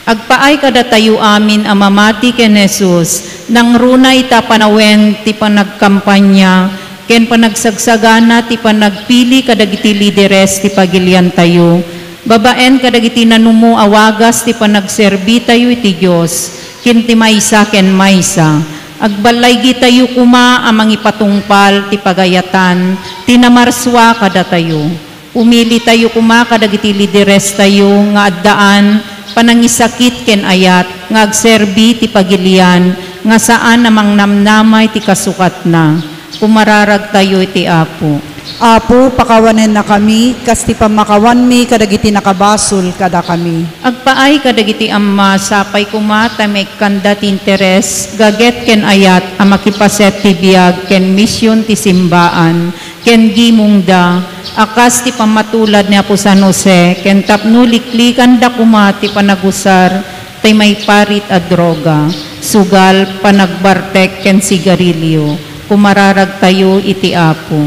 Agpaay kadatayo amin a mamati ken Jesus, nangruna ita panawen ti panagkampania ken panagsagsagana ti panagpili kadagiti lideres ti pagiliantayo, babaen kadagiti nanumo a wagas ti panagserbitayo iti Dios ken ti maysa ken maysa. Agballaygitayo koma a mangipatungpal ti pagayatan ti namarsua kadatayo. Pumilitayo koma kadagiti liderestayo nga addaan panangisakit ken ayat nga agserbi ti pagilian nga saan a mangnamnamay ti kasukatna. Kumararagtayo iti Apo. Apo, pakawanennakami kas ti pammakawanmi kadagiti nakabasol kadakami. Agpaay kadagiti amma, sapay koma ta maikkanda ti interes, gaget ken ayat a makipaset ti biag ken mision ti simbaan ken gimongda, a kas ti pammatulad ni Apo San Jose, ken tapno liklikanda koma ti panagusar ti maiparit a droga, sugal, panagbartek ken sigarilio. Kumararagtayo iti Apo.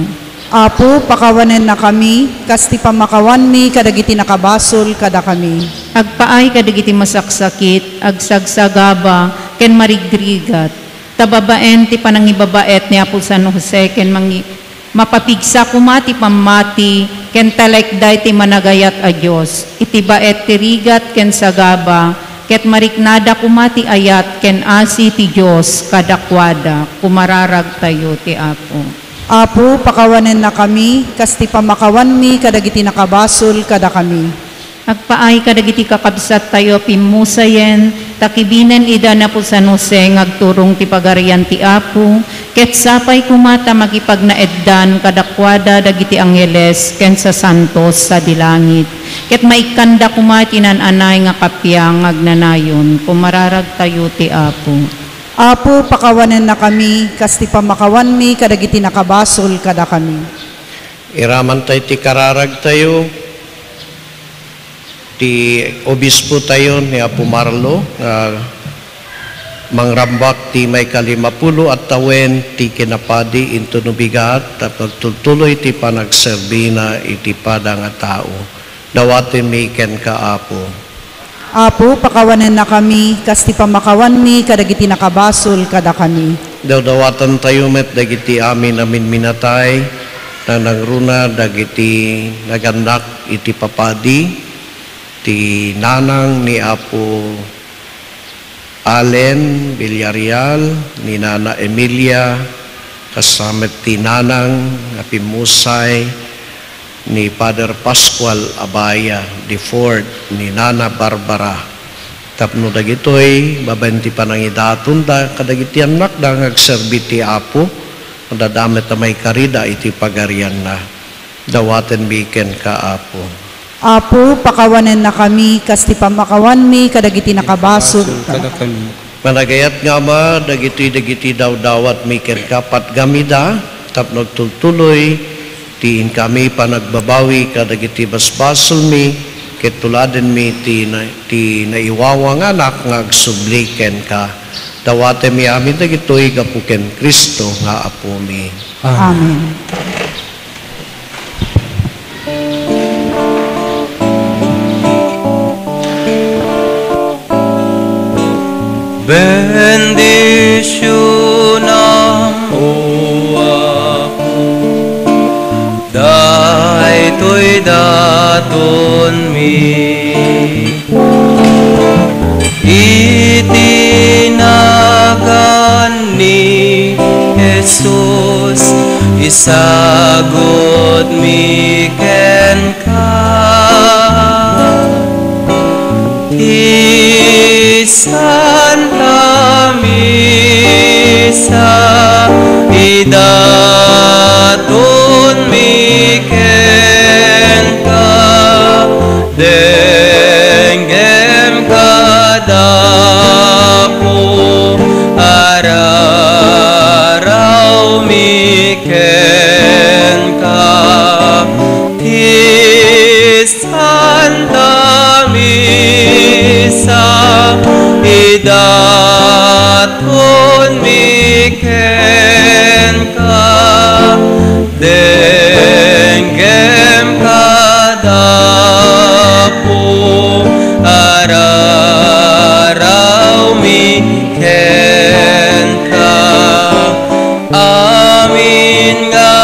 Apo, pakawanennakami kas ti pammakawanmi kadagiti nakabasol kadakami. Agpaay kadagiti masaksakit, agsagsagaba, ken marigrigat. Ta babaen ti panangibabaet ni Apo San Jose ken mangi-, mapapigsa koma ti pammati ken talekda iti managayat a Dios iti baet ti rigat ken sagaba, ket mariknada koma ti ayat ken asi ti Dios kadakuada. Kumararagtayo ti Apo. Apo, pakawanennakami kas ti pammakawanmi kadagiti nakabasol kadakami. Agpaay kadagiti kakabsattayo a pimmusayen, ta kibinen ida ni Apo San Jose nga agturong ti Pagarian ti Apo, ket sapay koma ta makipagnaeddan kadakuada dagiti angheles ken sasantos sadi langit, ket maikkanda koma iti naan-anay nga kappia nga agnanayon. Kumararagtayo ti Apo. Apo, pakawanennakami kas ti pammakawanmi kadagiti nakabasol kadakami. Iramanta iti kararagtayo ti obispotayo ni Apo Marlo nga mangrambak ti maikalimapulo a tawen ti kinapadi intono bigat tapno agtultuloy ti panagserbina iti pada nga tao. Dawatenmi kenka, Apo. Apo, pakawanennakami kas ti pammakawanmi kadagiti nakabasol kadakami. Dawdawatantayo met dagiti amin a minminatay, nanangruna dagiti nagannak iti papadi, ti nanang ni Apo Allen Villarreal, ni Nana Emilia, kasta met ti nanang nga pimmusay ni Father Pascual Abaya the fourth, ni Nana Barbara. Tapno dagitoy, babaen ti panangidatonda kadagiti annakda nga agserbi ti Apo, adda met a maikarida iti pagarianna. Dawatenmi kenka, Apo. Apo, pakawanennakami kas ti pammakawanmi kadagiti nakabasol kadakami. Managayat nga Ama, dagitoy dagiti dawdawatmi kenka, patgamida tapno agtultuloy ti inkami panagbabawi kadagiti basbasolmi, ket tuladenmi ti na-, ti naiwawa nga Anak nga agsubli kenka. Dawatenmi amin dagitoy gapu ken Cristo nga Apomi. Amen. Amen. Bendisyonam, O Apo, daytoy datonmi. Iti nagan ni Jesus, isagutmi kenka ti Santa Misa, idatonmi kenka. Denggem kada Apo, ararawmi kenka. Ti Santa Misa, idatonmi kenka. Denggem kada Apo, ararawmi kenka. Amin nga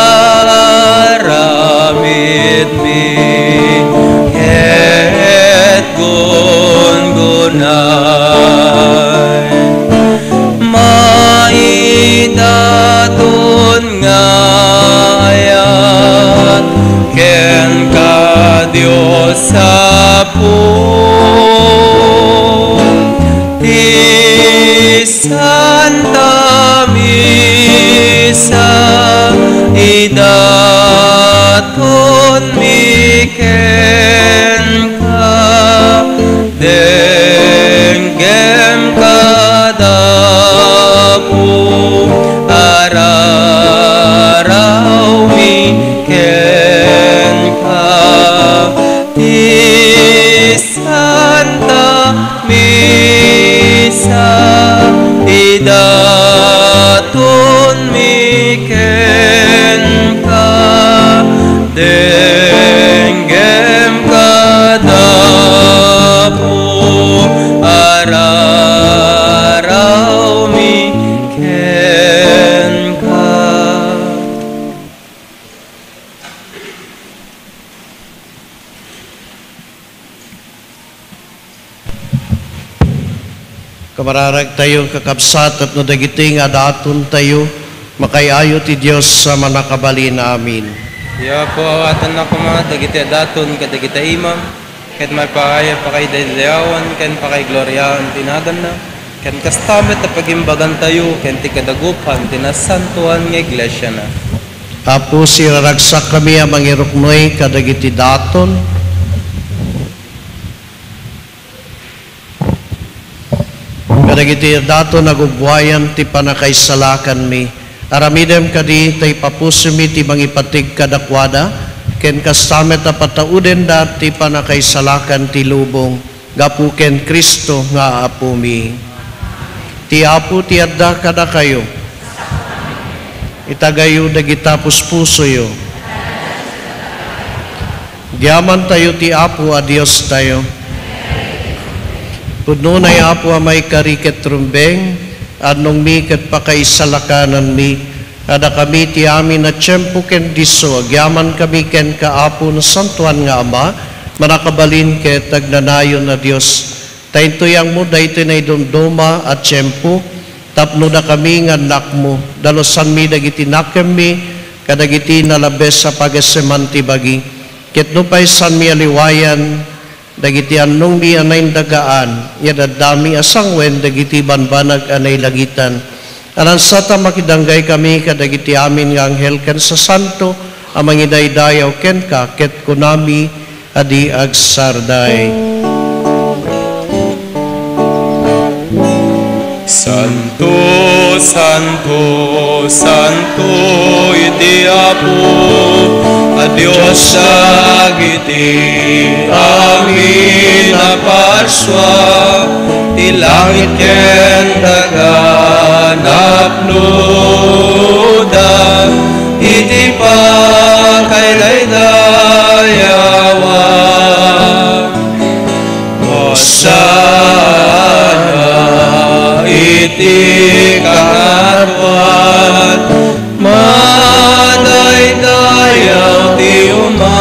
Atonmi kenka, denggem kada Apo, ararawmi kenka, ti Santa Misa, idatonmi kenka, denggem kada Apo, ararawmi kenka. Kamararagtayo, kakabsat, tapno dagitoy nga adatontayo, makaay-ayo ti Dios a Mannakabalin. Amin. Ti Apo, awatenna koma dagiti adaton kadagiti imam, ket maipaay a pakaidaydayawan ken pakaigloriaen ti naganna, ken kasta met a pagimbagantayo ken ti kadagupan ti nasantoan nga iglesiana. Apo, siraragsakkami a mangiruknoy kadagiti daton. Kadagiti daton a gubbuayan ti pannakaisalakanmi, aramidem kadi ta ipapusomi ti mangipateg kadakuada, ken kasta met a pataudenda ti pannakaisalakan ti lubong gapu ken Cristo nga Apomi. Ti Apo ti adda kadakayo. Itagayo dagita puspusoyo. Agyamantayo ti Apo a Diostayo. Pudnonay, Apo, a maikari ket rumbeng, annongmi ket pakaisalakananmi. Adakami ti amin a tiempo ken disso, agyamankami kenka, Apo, Nasantoan nga Ama, Mannakabalin ket Agnanayon a Dios. Ta intoyangmo daytoy naidumduma a tiempo tapno dakami nga annakmo, dalusanmi dagiti nakemmi kadagiti nalabes a pagaseman ti bagi. Ket nupay saanmi a liwayan dagiti annongmi a naindagaan, iadaddami a sanguen dagiti banbanag a nailangitan. Anansat a makidanggay kami kadagiti amin nga anghel ken sasanto a mangidaydayaw kenka, ket kunami a di agsarday. Santo, santo, santo iti Apo a Dios dagiti amin a parsua, ti langit ken daga napnoda iti pakaidaydayawan. Hosanna iti kangatoan. Madaydayaw ti umay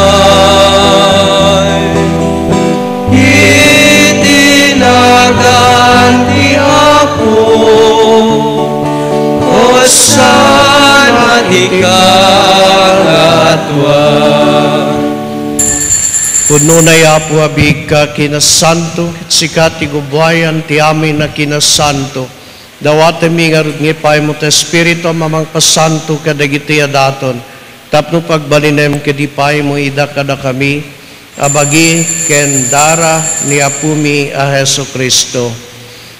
iti nagan ti Apo. Hosanna ti kangatoan. Pudnonay, Apo, a biigka a kinasanto, ket sika ti gubbuayan ti amin a kinasanto. Dawatenmi ngarud nga ipaymo ti Espiritu a mamangpasanto kadagiti adaton, tapno pagbalinem ket ipaymo ida kadakami a bagi ken dara ni Apomi a Jesu-Cristo.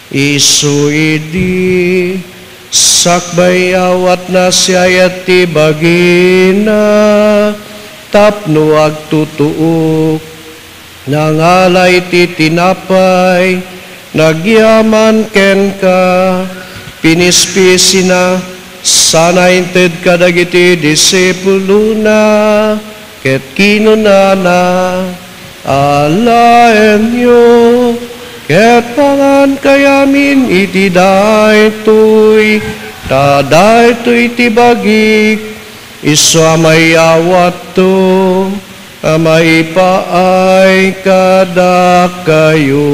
Isu idi sakbay awatna siayat ti bagina tapno agtutuok. Nangala iti tinapay, nagyaman kenka, pinispisina, sana inted kadagiti disipulona, ket kinunana, "Alaenyo, ket pangankayo amin iti daytoy, ta daytoy ti bagik, isu a mayawatto a maipaay kadakayo."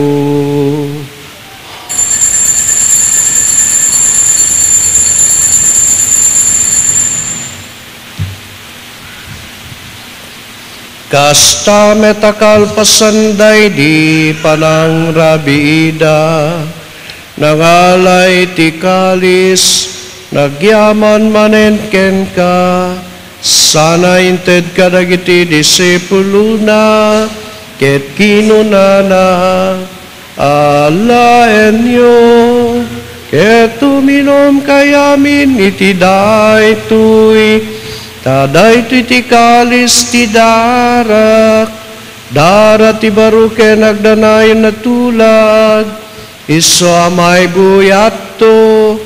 Kasta met a kalpasan daydi panangrabiida, nangala iti kalis, nagyaman manen kenka, Sana inted kadagiti disipulona, ket kinunana, "Alaenyo, ket uminumkayo amin iti daytoy, ta daytoy ti kalis ti darak, dara ti baro ken agnanayon a tulag, isu a maibuyatto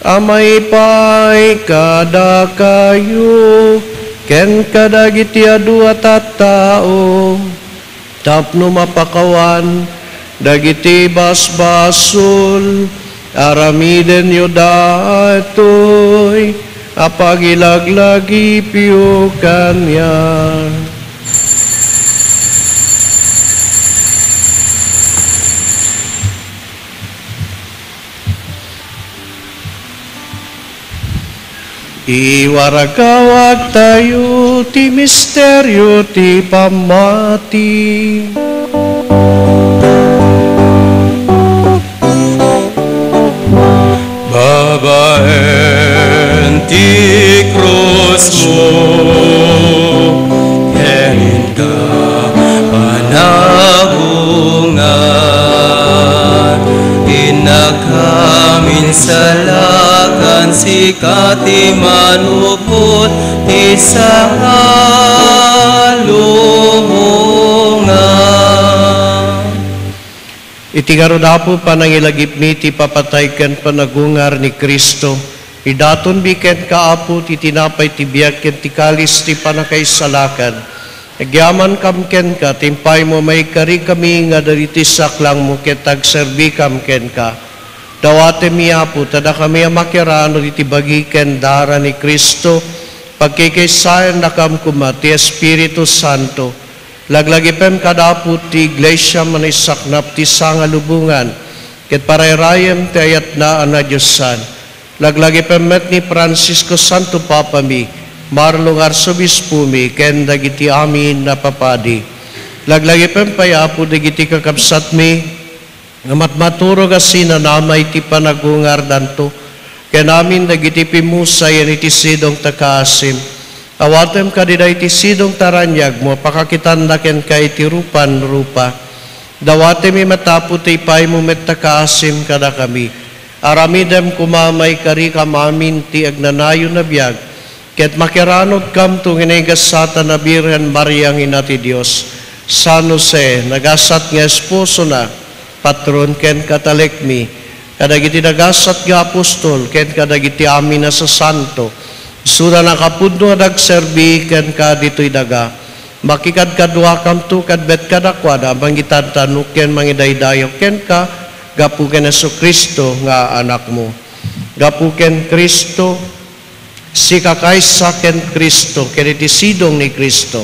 a maipay kadakayo ken kadagiti adu a tattao, tapno mapakawan dagiti basbasol. Aramidenyo daytoy a pagilaglagipiyo kaniak." Iwaragawagtayo ti misterio ti pammati. Babaen ti krusmo, ken inka panagungar, innak a minsalakan, sika ti manupot ti sangalubongan. Iti ngarud, Apo, panangilagipmi ti papatay ken panagungar ni Cristo. Idatonmi kenka, Apo, ti tinapay ti biag ken ti kalis ti panakaisalakan. Agyamankam kenka, ti impaymo a maikarikami nga dagiti saklangmo ket agserbikam kenka. Dawatemmi, Apo, ta dakami a makiranod iti bagi ken dara ni Cristo, pagkikaysayannakam koma ti Espiritu Santo. Laglagipem kada Apo ti Iglesia, manisaknap ti sangalubongan, ket parayrayem ti ayatna a nadiosan. Laglagipem met ni Francisco, Santo Papami, Marlon nga Arsobispomi, ken dagiti amin a papadi. Laglagipem pay, Apo, dagiti kakabsatmi nga matmaturog a sinanama iti panagungardanto, ken amin dagiti pimmusayan iti sidong ta kaasim. Awatem kadi daydi sidong ta raniagmo a pakakitanna kenka iti rupan rupa. Dawatemmi met, Apo, ti ipaymo met ta kaasim kadakami. Aramidem koma a maikarikam amin ti agnanayon a biag, ket makiranodkamto ken ni gasat a Birhen Maria nga Ina ti Dios, San Jose, nagasat nga esposona, patron ken katalekmi, kadagiti nagasat nga apostol, ken kadagiti amin a sasanto, isuda nakapudno a nagserbi kenka ditoy daga. Makikadkaduakamto kad met kadakuada, mangitantanok ken mangidaydayaw kenka, gapu ken Jesu-Cristo nga Anakmo. Gapu ken Cristo, sika kaysa ken Cristo, ken iti sidong ni Cristo,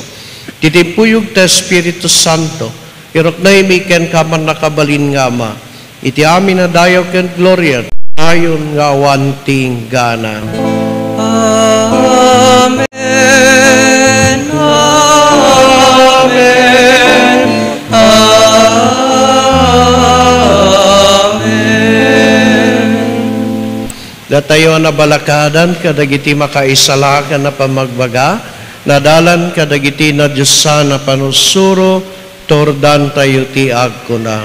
iti timpuyog ti Espiritu Santo, iruknoymi kenka, mannakabalin nga Ama, iti amin a dayaw ken gloria, ayon nga awan ti inggana. Amen. Amen. Amen. Datayo a nabalakadan kadagiti makaisalakan a pammagbaga, nadalan kadagiti nadiosan a panursuro, turdantayo ti agkuna.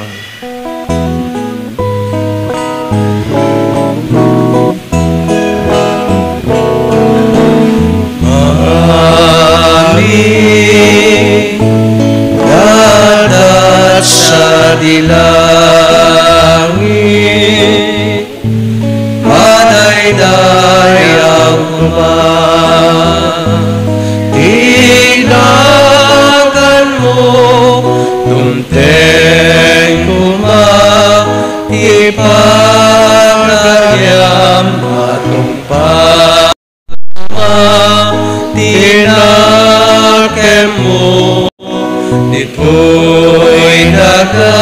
Amin. Dadat sadi langit, madaydayaw koma ti naganmo, dumteng koma ti pagariam, matungpal ti nakemmo ditoy daga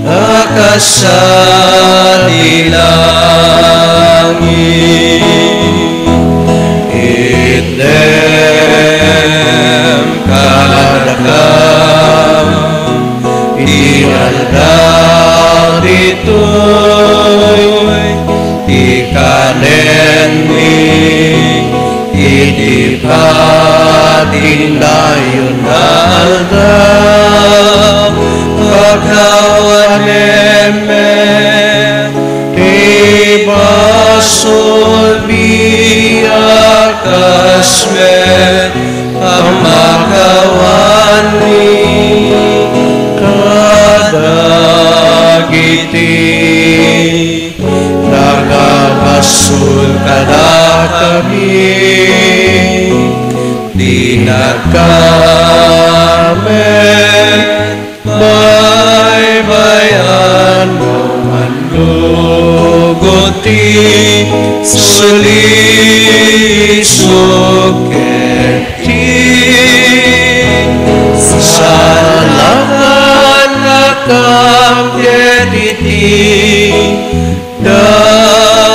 a kas sadi langit. Itdem kadakam ti aldaw ditoy ti kanenmi Tindayon nga aldaw, pakawanem met ti basolmi a kas met a makawanmi kadagiti nakabasol kadakami. Dinakami baybay-an no mannugot ti sulisog ket ti salakan a kam ket iti dakes.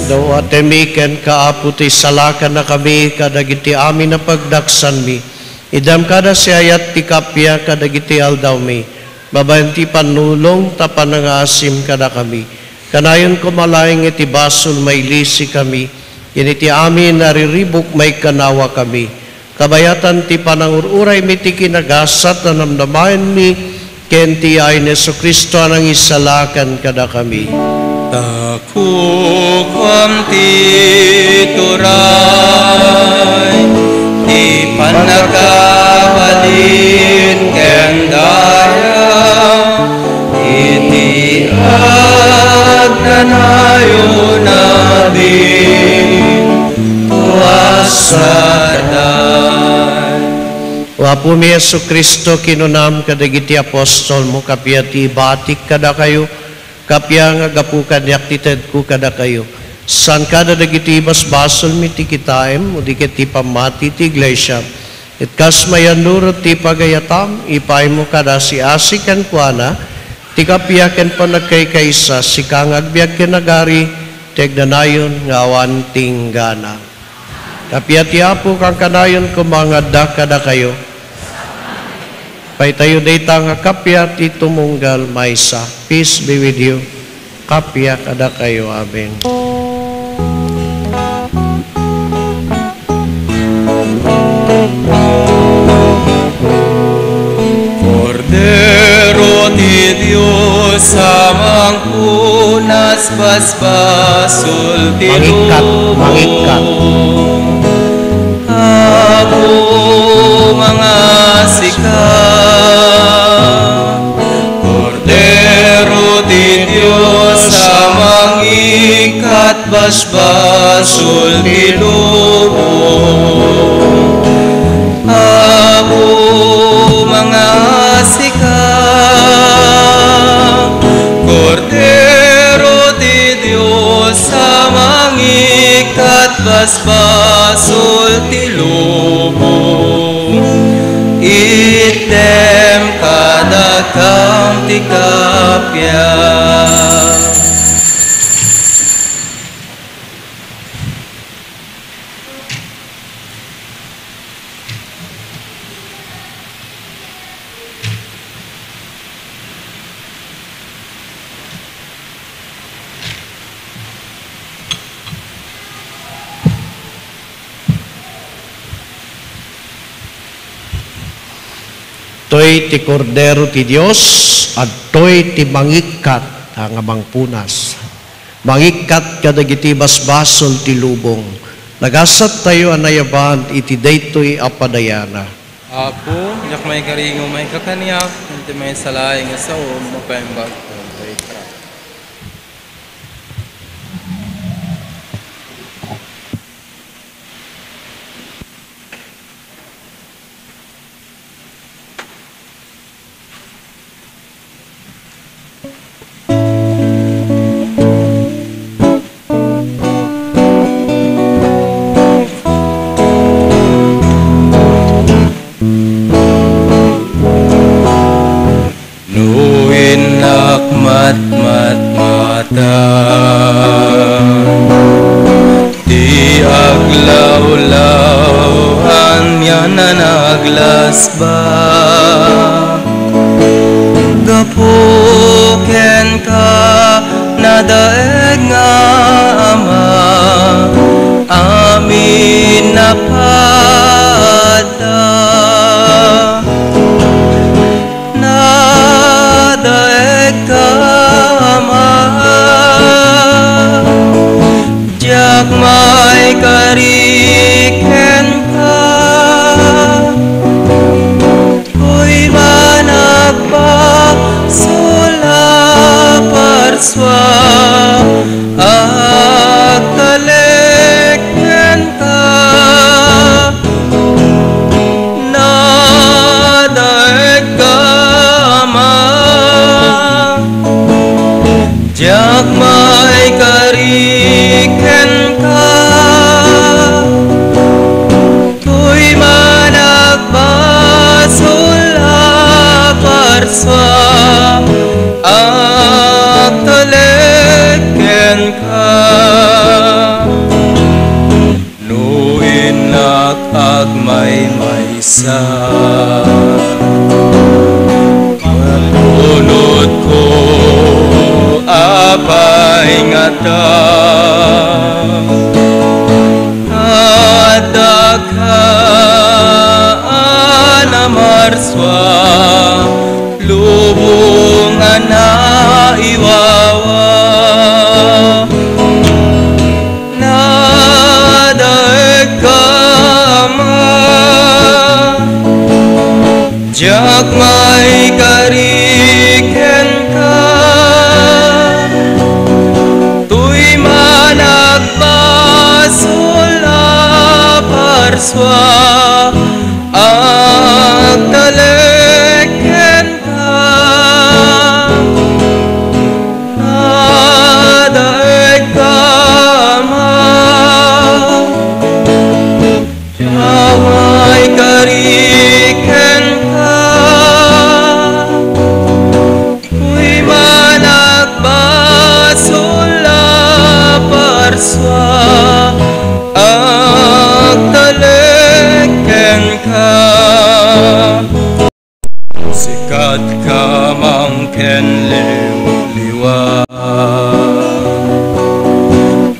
Dawatemi kenka, Apo, ti salakannakami kadagiti amin a pagdaksanmi. Iddam kada siayat ti kappia kadagiti aldawmi, babaen ti pannulong ta panangaasim kadakami. Kanayon koma laeng iti basol mailisikami, ken iti amin a riribuk maikkanawakami. Kabayatan ti panangur-uraymi ti kinagasat a namnamaenmi ken ti yaay ni Jesu-Cristo a nangisalakan kadakami. Ta kukuam ti turay, ti pannakabalin ken daya, iti agnanayon a di tuasatan. O Apomi Jesu-Cristo, kinunam kadagiti apostolmo, kappia ti ibatik kadakayo, kappia nga gapu kaniak ti tedko kadakayo. Saan kada dagiti basbasolmi ti kitaem, o di ket ti pammati ti iglesia. Ket kas mayannurot ti pagayatam, ipaaymo kada asi-asi kenkuana, ti kappia ken pannagkaykaysa, sika nga agbiag ken agari, ti agnanayon nga awan ti inggana. Kappia ti Apo, kankanayon koma nga adda kadakayo. Paytayo dayta nga kappia ti tumunggal maysa. Peace be with you. Kappia kadakayo. Amen. Kordero ti Dios a mangpunas basbasol ti lubong. Mangikkat, mangikkat. Apo, mangasika. Kordero ti Dios a mangikkat basbasol ti lubong. Apo, mangasika. Kordero ti Dios a mangikkat basbasol ti lubong. Itdem kadakam ti kappia. Toy ti Kordero ti Dios, adtoy ti mangikkat a nga mangpunas. Mangikkat kadagiti basbasol ti lubong. Nagasattayo a nayaban iti daytoy a padayana. Apo, diak maikaringo maikakaniak, iti maysa laeng nga saom, mapaimbag. No innak matmatmata, ti aglawlaw anian a naglasba. Gapu kenka, nadaeg nga Ama, napadda. Nadaegka, Ama, diak maikari kenka. Toy man agbasol a parsua, agtalek kenka. Nadaegka, Ama, diak maikari kenka. Toy man agbasol a parsua, agtalek kenka. No innak agmaymaysa, ket unotko a paingata, addaka a namarsua, lubong a naiwawa. Nadaegka, Ama, diak maikari kenka. Toy man agbasol a parsua, agtalek kenka. Nadaegka, Ama, diak maikari kenka. Toy man agbasol a parsua, agtalek kenka. Sikatka mangken liwliwa,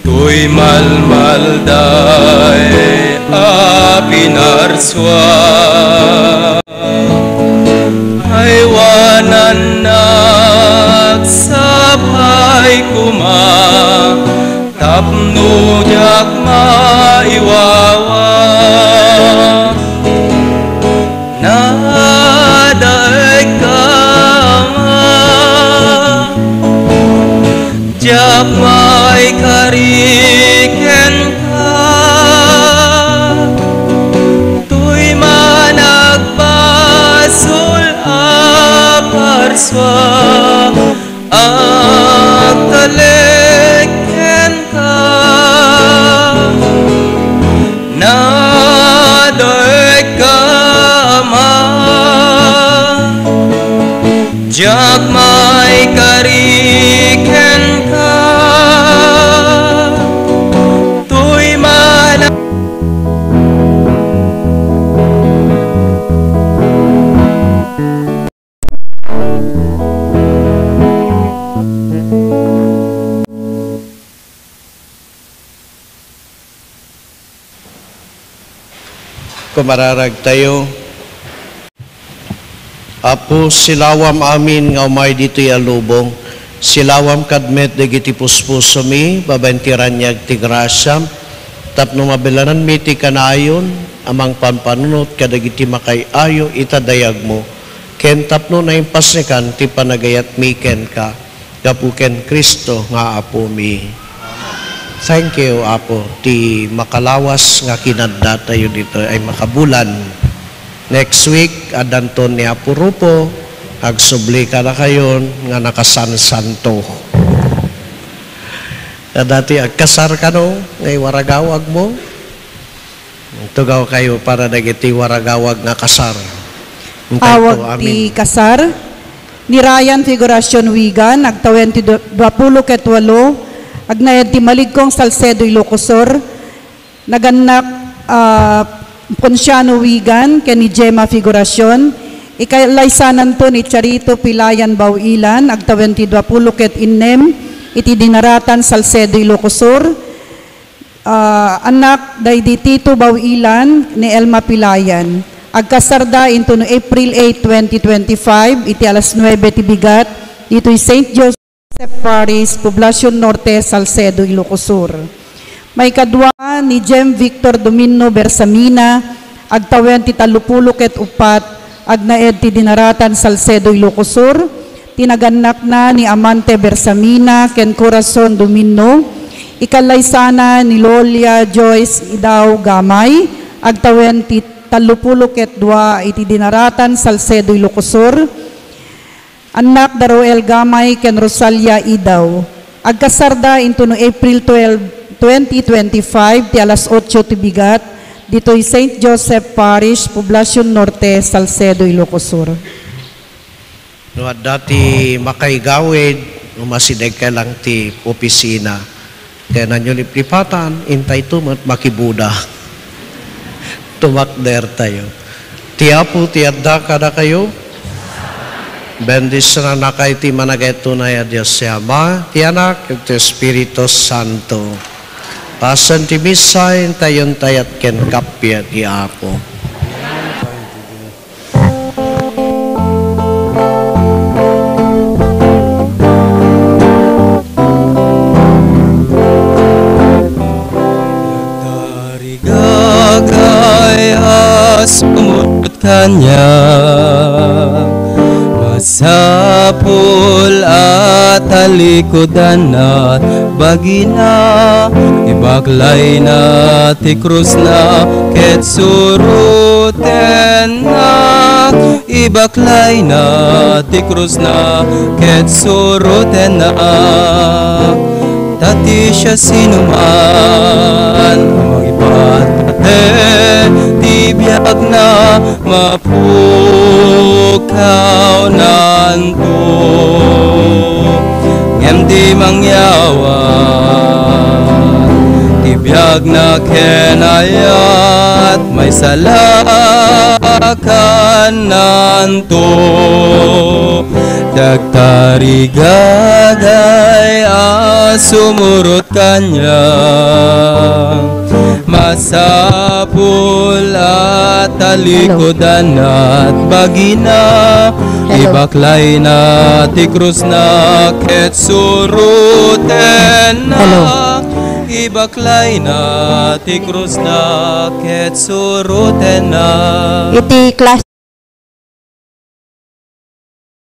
toy malmalday a pinarsua. Aywanannak sapay koma tapno diak maiwawa. Nadaegka, Ama, diak maikari kenka. Toy man agbasol a parsua, agtalek kenka. Nadaegka, Ama, diak maikari kenka. Toy man Kumararag tayo. Apo, silawam amin nga umay ditoy a lubong. Silawam kad met dagiti puspusomi, babaen ti raniag ti grasiam, tapno mabilananmi ti kanayon a mangpanpanunot kadagiti makaay-ayo ita dayagmo, ken tapno naimpasnekan ti panagayatmi kenka, gapu ken Cristo nga Apomi. Thank you, Apo. Ti makalawas nga kinadda tayo dito ay makabulan. Next week, addanton ni Apo Rupo, agsubli kadakayon nga nakasansanto. Adda ti agkasar kano, nga iwaragawag mo. Tugaw kayo para dagiti waragawag nga kasar. Intay Awag to, ti amin. Kasar ni Ryan Figuracion Wigan, agtawen ti du-, duapulo ket walo, agnayad ti Maligkong, Salcedo, Ilocos Sur, nagannak, ah, Ponciano Wigan, ken ni Gemma Figuracion. Ikalaysananto ni Charito Pilayan Bauilan, agtawen ti duapulo ket innem, iti Dinaratan, Salcedo, Ilocos Sur. ah, annak daydi Tito Bawilan ni Elma Pilayan. Agkasarda intono April eight, twenty twenty-five, iti alas nuebe ti bigat, ditoy Saint Joseph Parish, Poblacion Norte, Salcedo, Ilocos Sur. Maikadua ni Jem Victor Dominio Bersamina, agtawen ti tallopulo ket uppat, agnaed ti Dinaratan, Salcedo, Ilocos Sur, ti nagannakna ni Amante Bersamina ken Corazon Dominio, ikallaysana ni Lolia Joyce Idao Gamay, agtawen ti tallopulo ket dua iti Dinaratan, Salcedo, Ilocos Sur, annak da Roel Gamay ken Rosalia Idao. Agkasarda intono April twelve, twenty twenty-five, ti alas otso ti bigat, ditoy Saint Joseph Parish, Poblacion Norte, Salcedo, Ilocos Sur. No adda ti makaigawid, no masidegkay lang ti opisina. Ken no liplipatan, intayto met makibuda. Tumakdertayo. Ti Apo ti adda kadakayo. Bendisionannakay ti Managitunay a Dios ti Ama, ti Anak, ken ti Espiritu Santo. Pasen ti misa, intayontayo ket ken kappia ti Apo. Tarigagay a sumurot kaniak, masapul a talikudanna bagina, ibaklayna ti krusna ket surotenna. Ibaklayna ti krusna ket surotenna. Ta ti siasinoman a mangipatpate ti biagna, mapukkawnanto. Ngem ti mangyawat ti biagna ken ayat, maisalakannanto. Dagtarigagay a sumurot kaniak, masapul a talikudanna bagina. Hello. Ibaklayna ti krusna ket surotenna. Hello. Ibaklayna ti krusna ket surotenna. Iti klas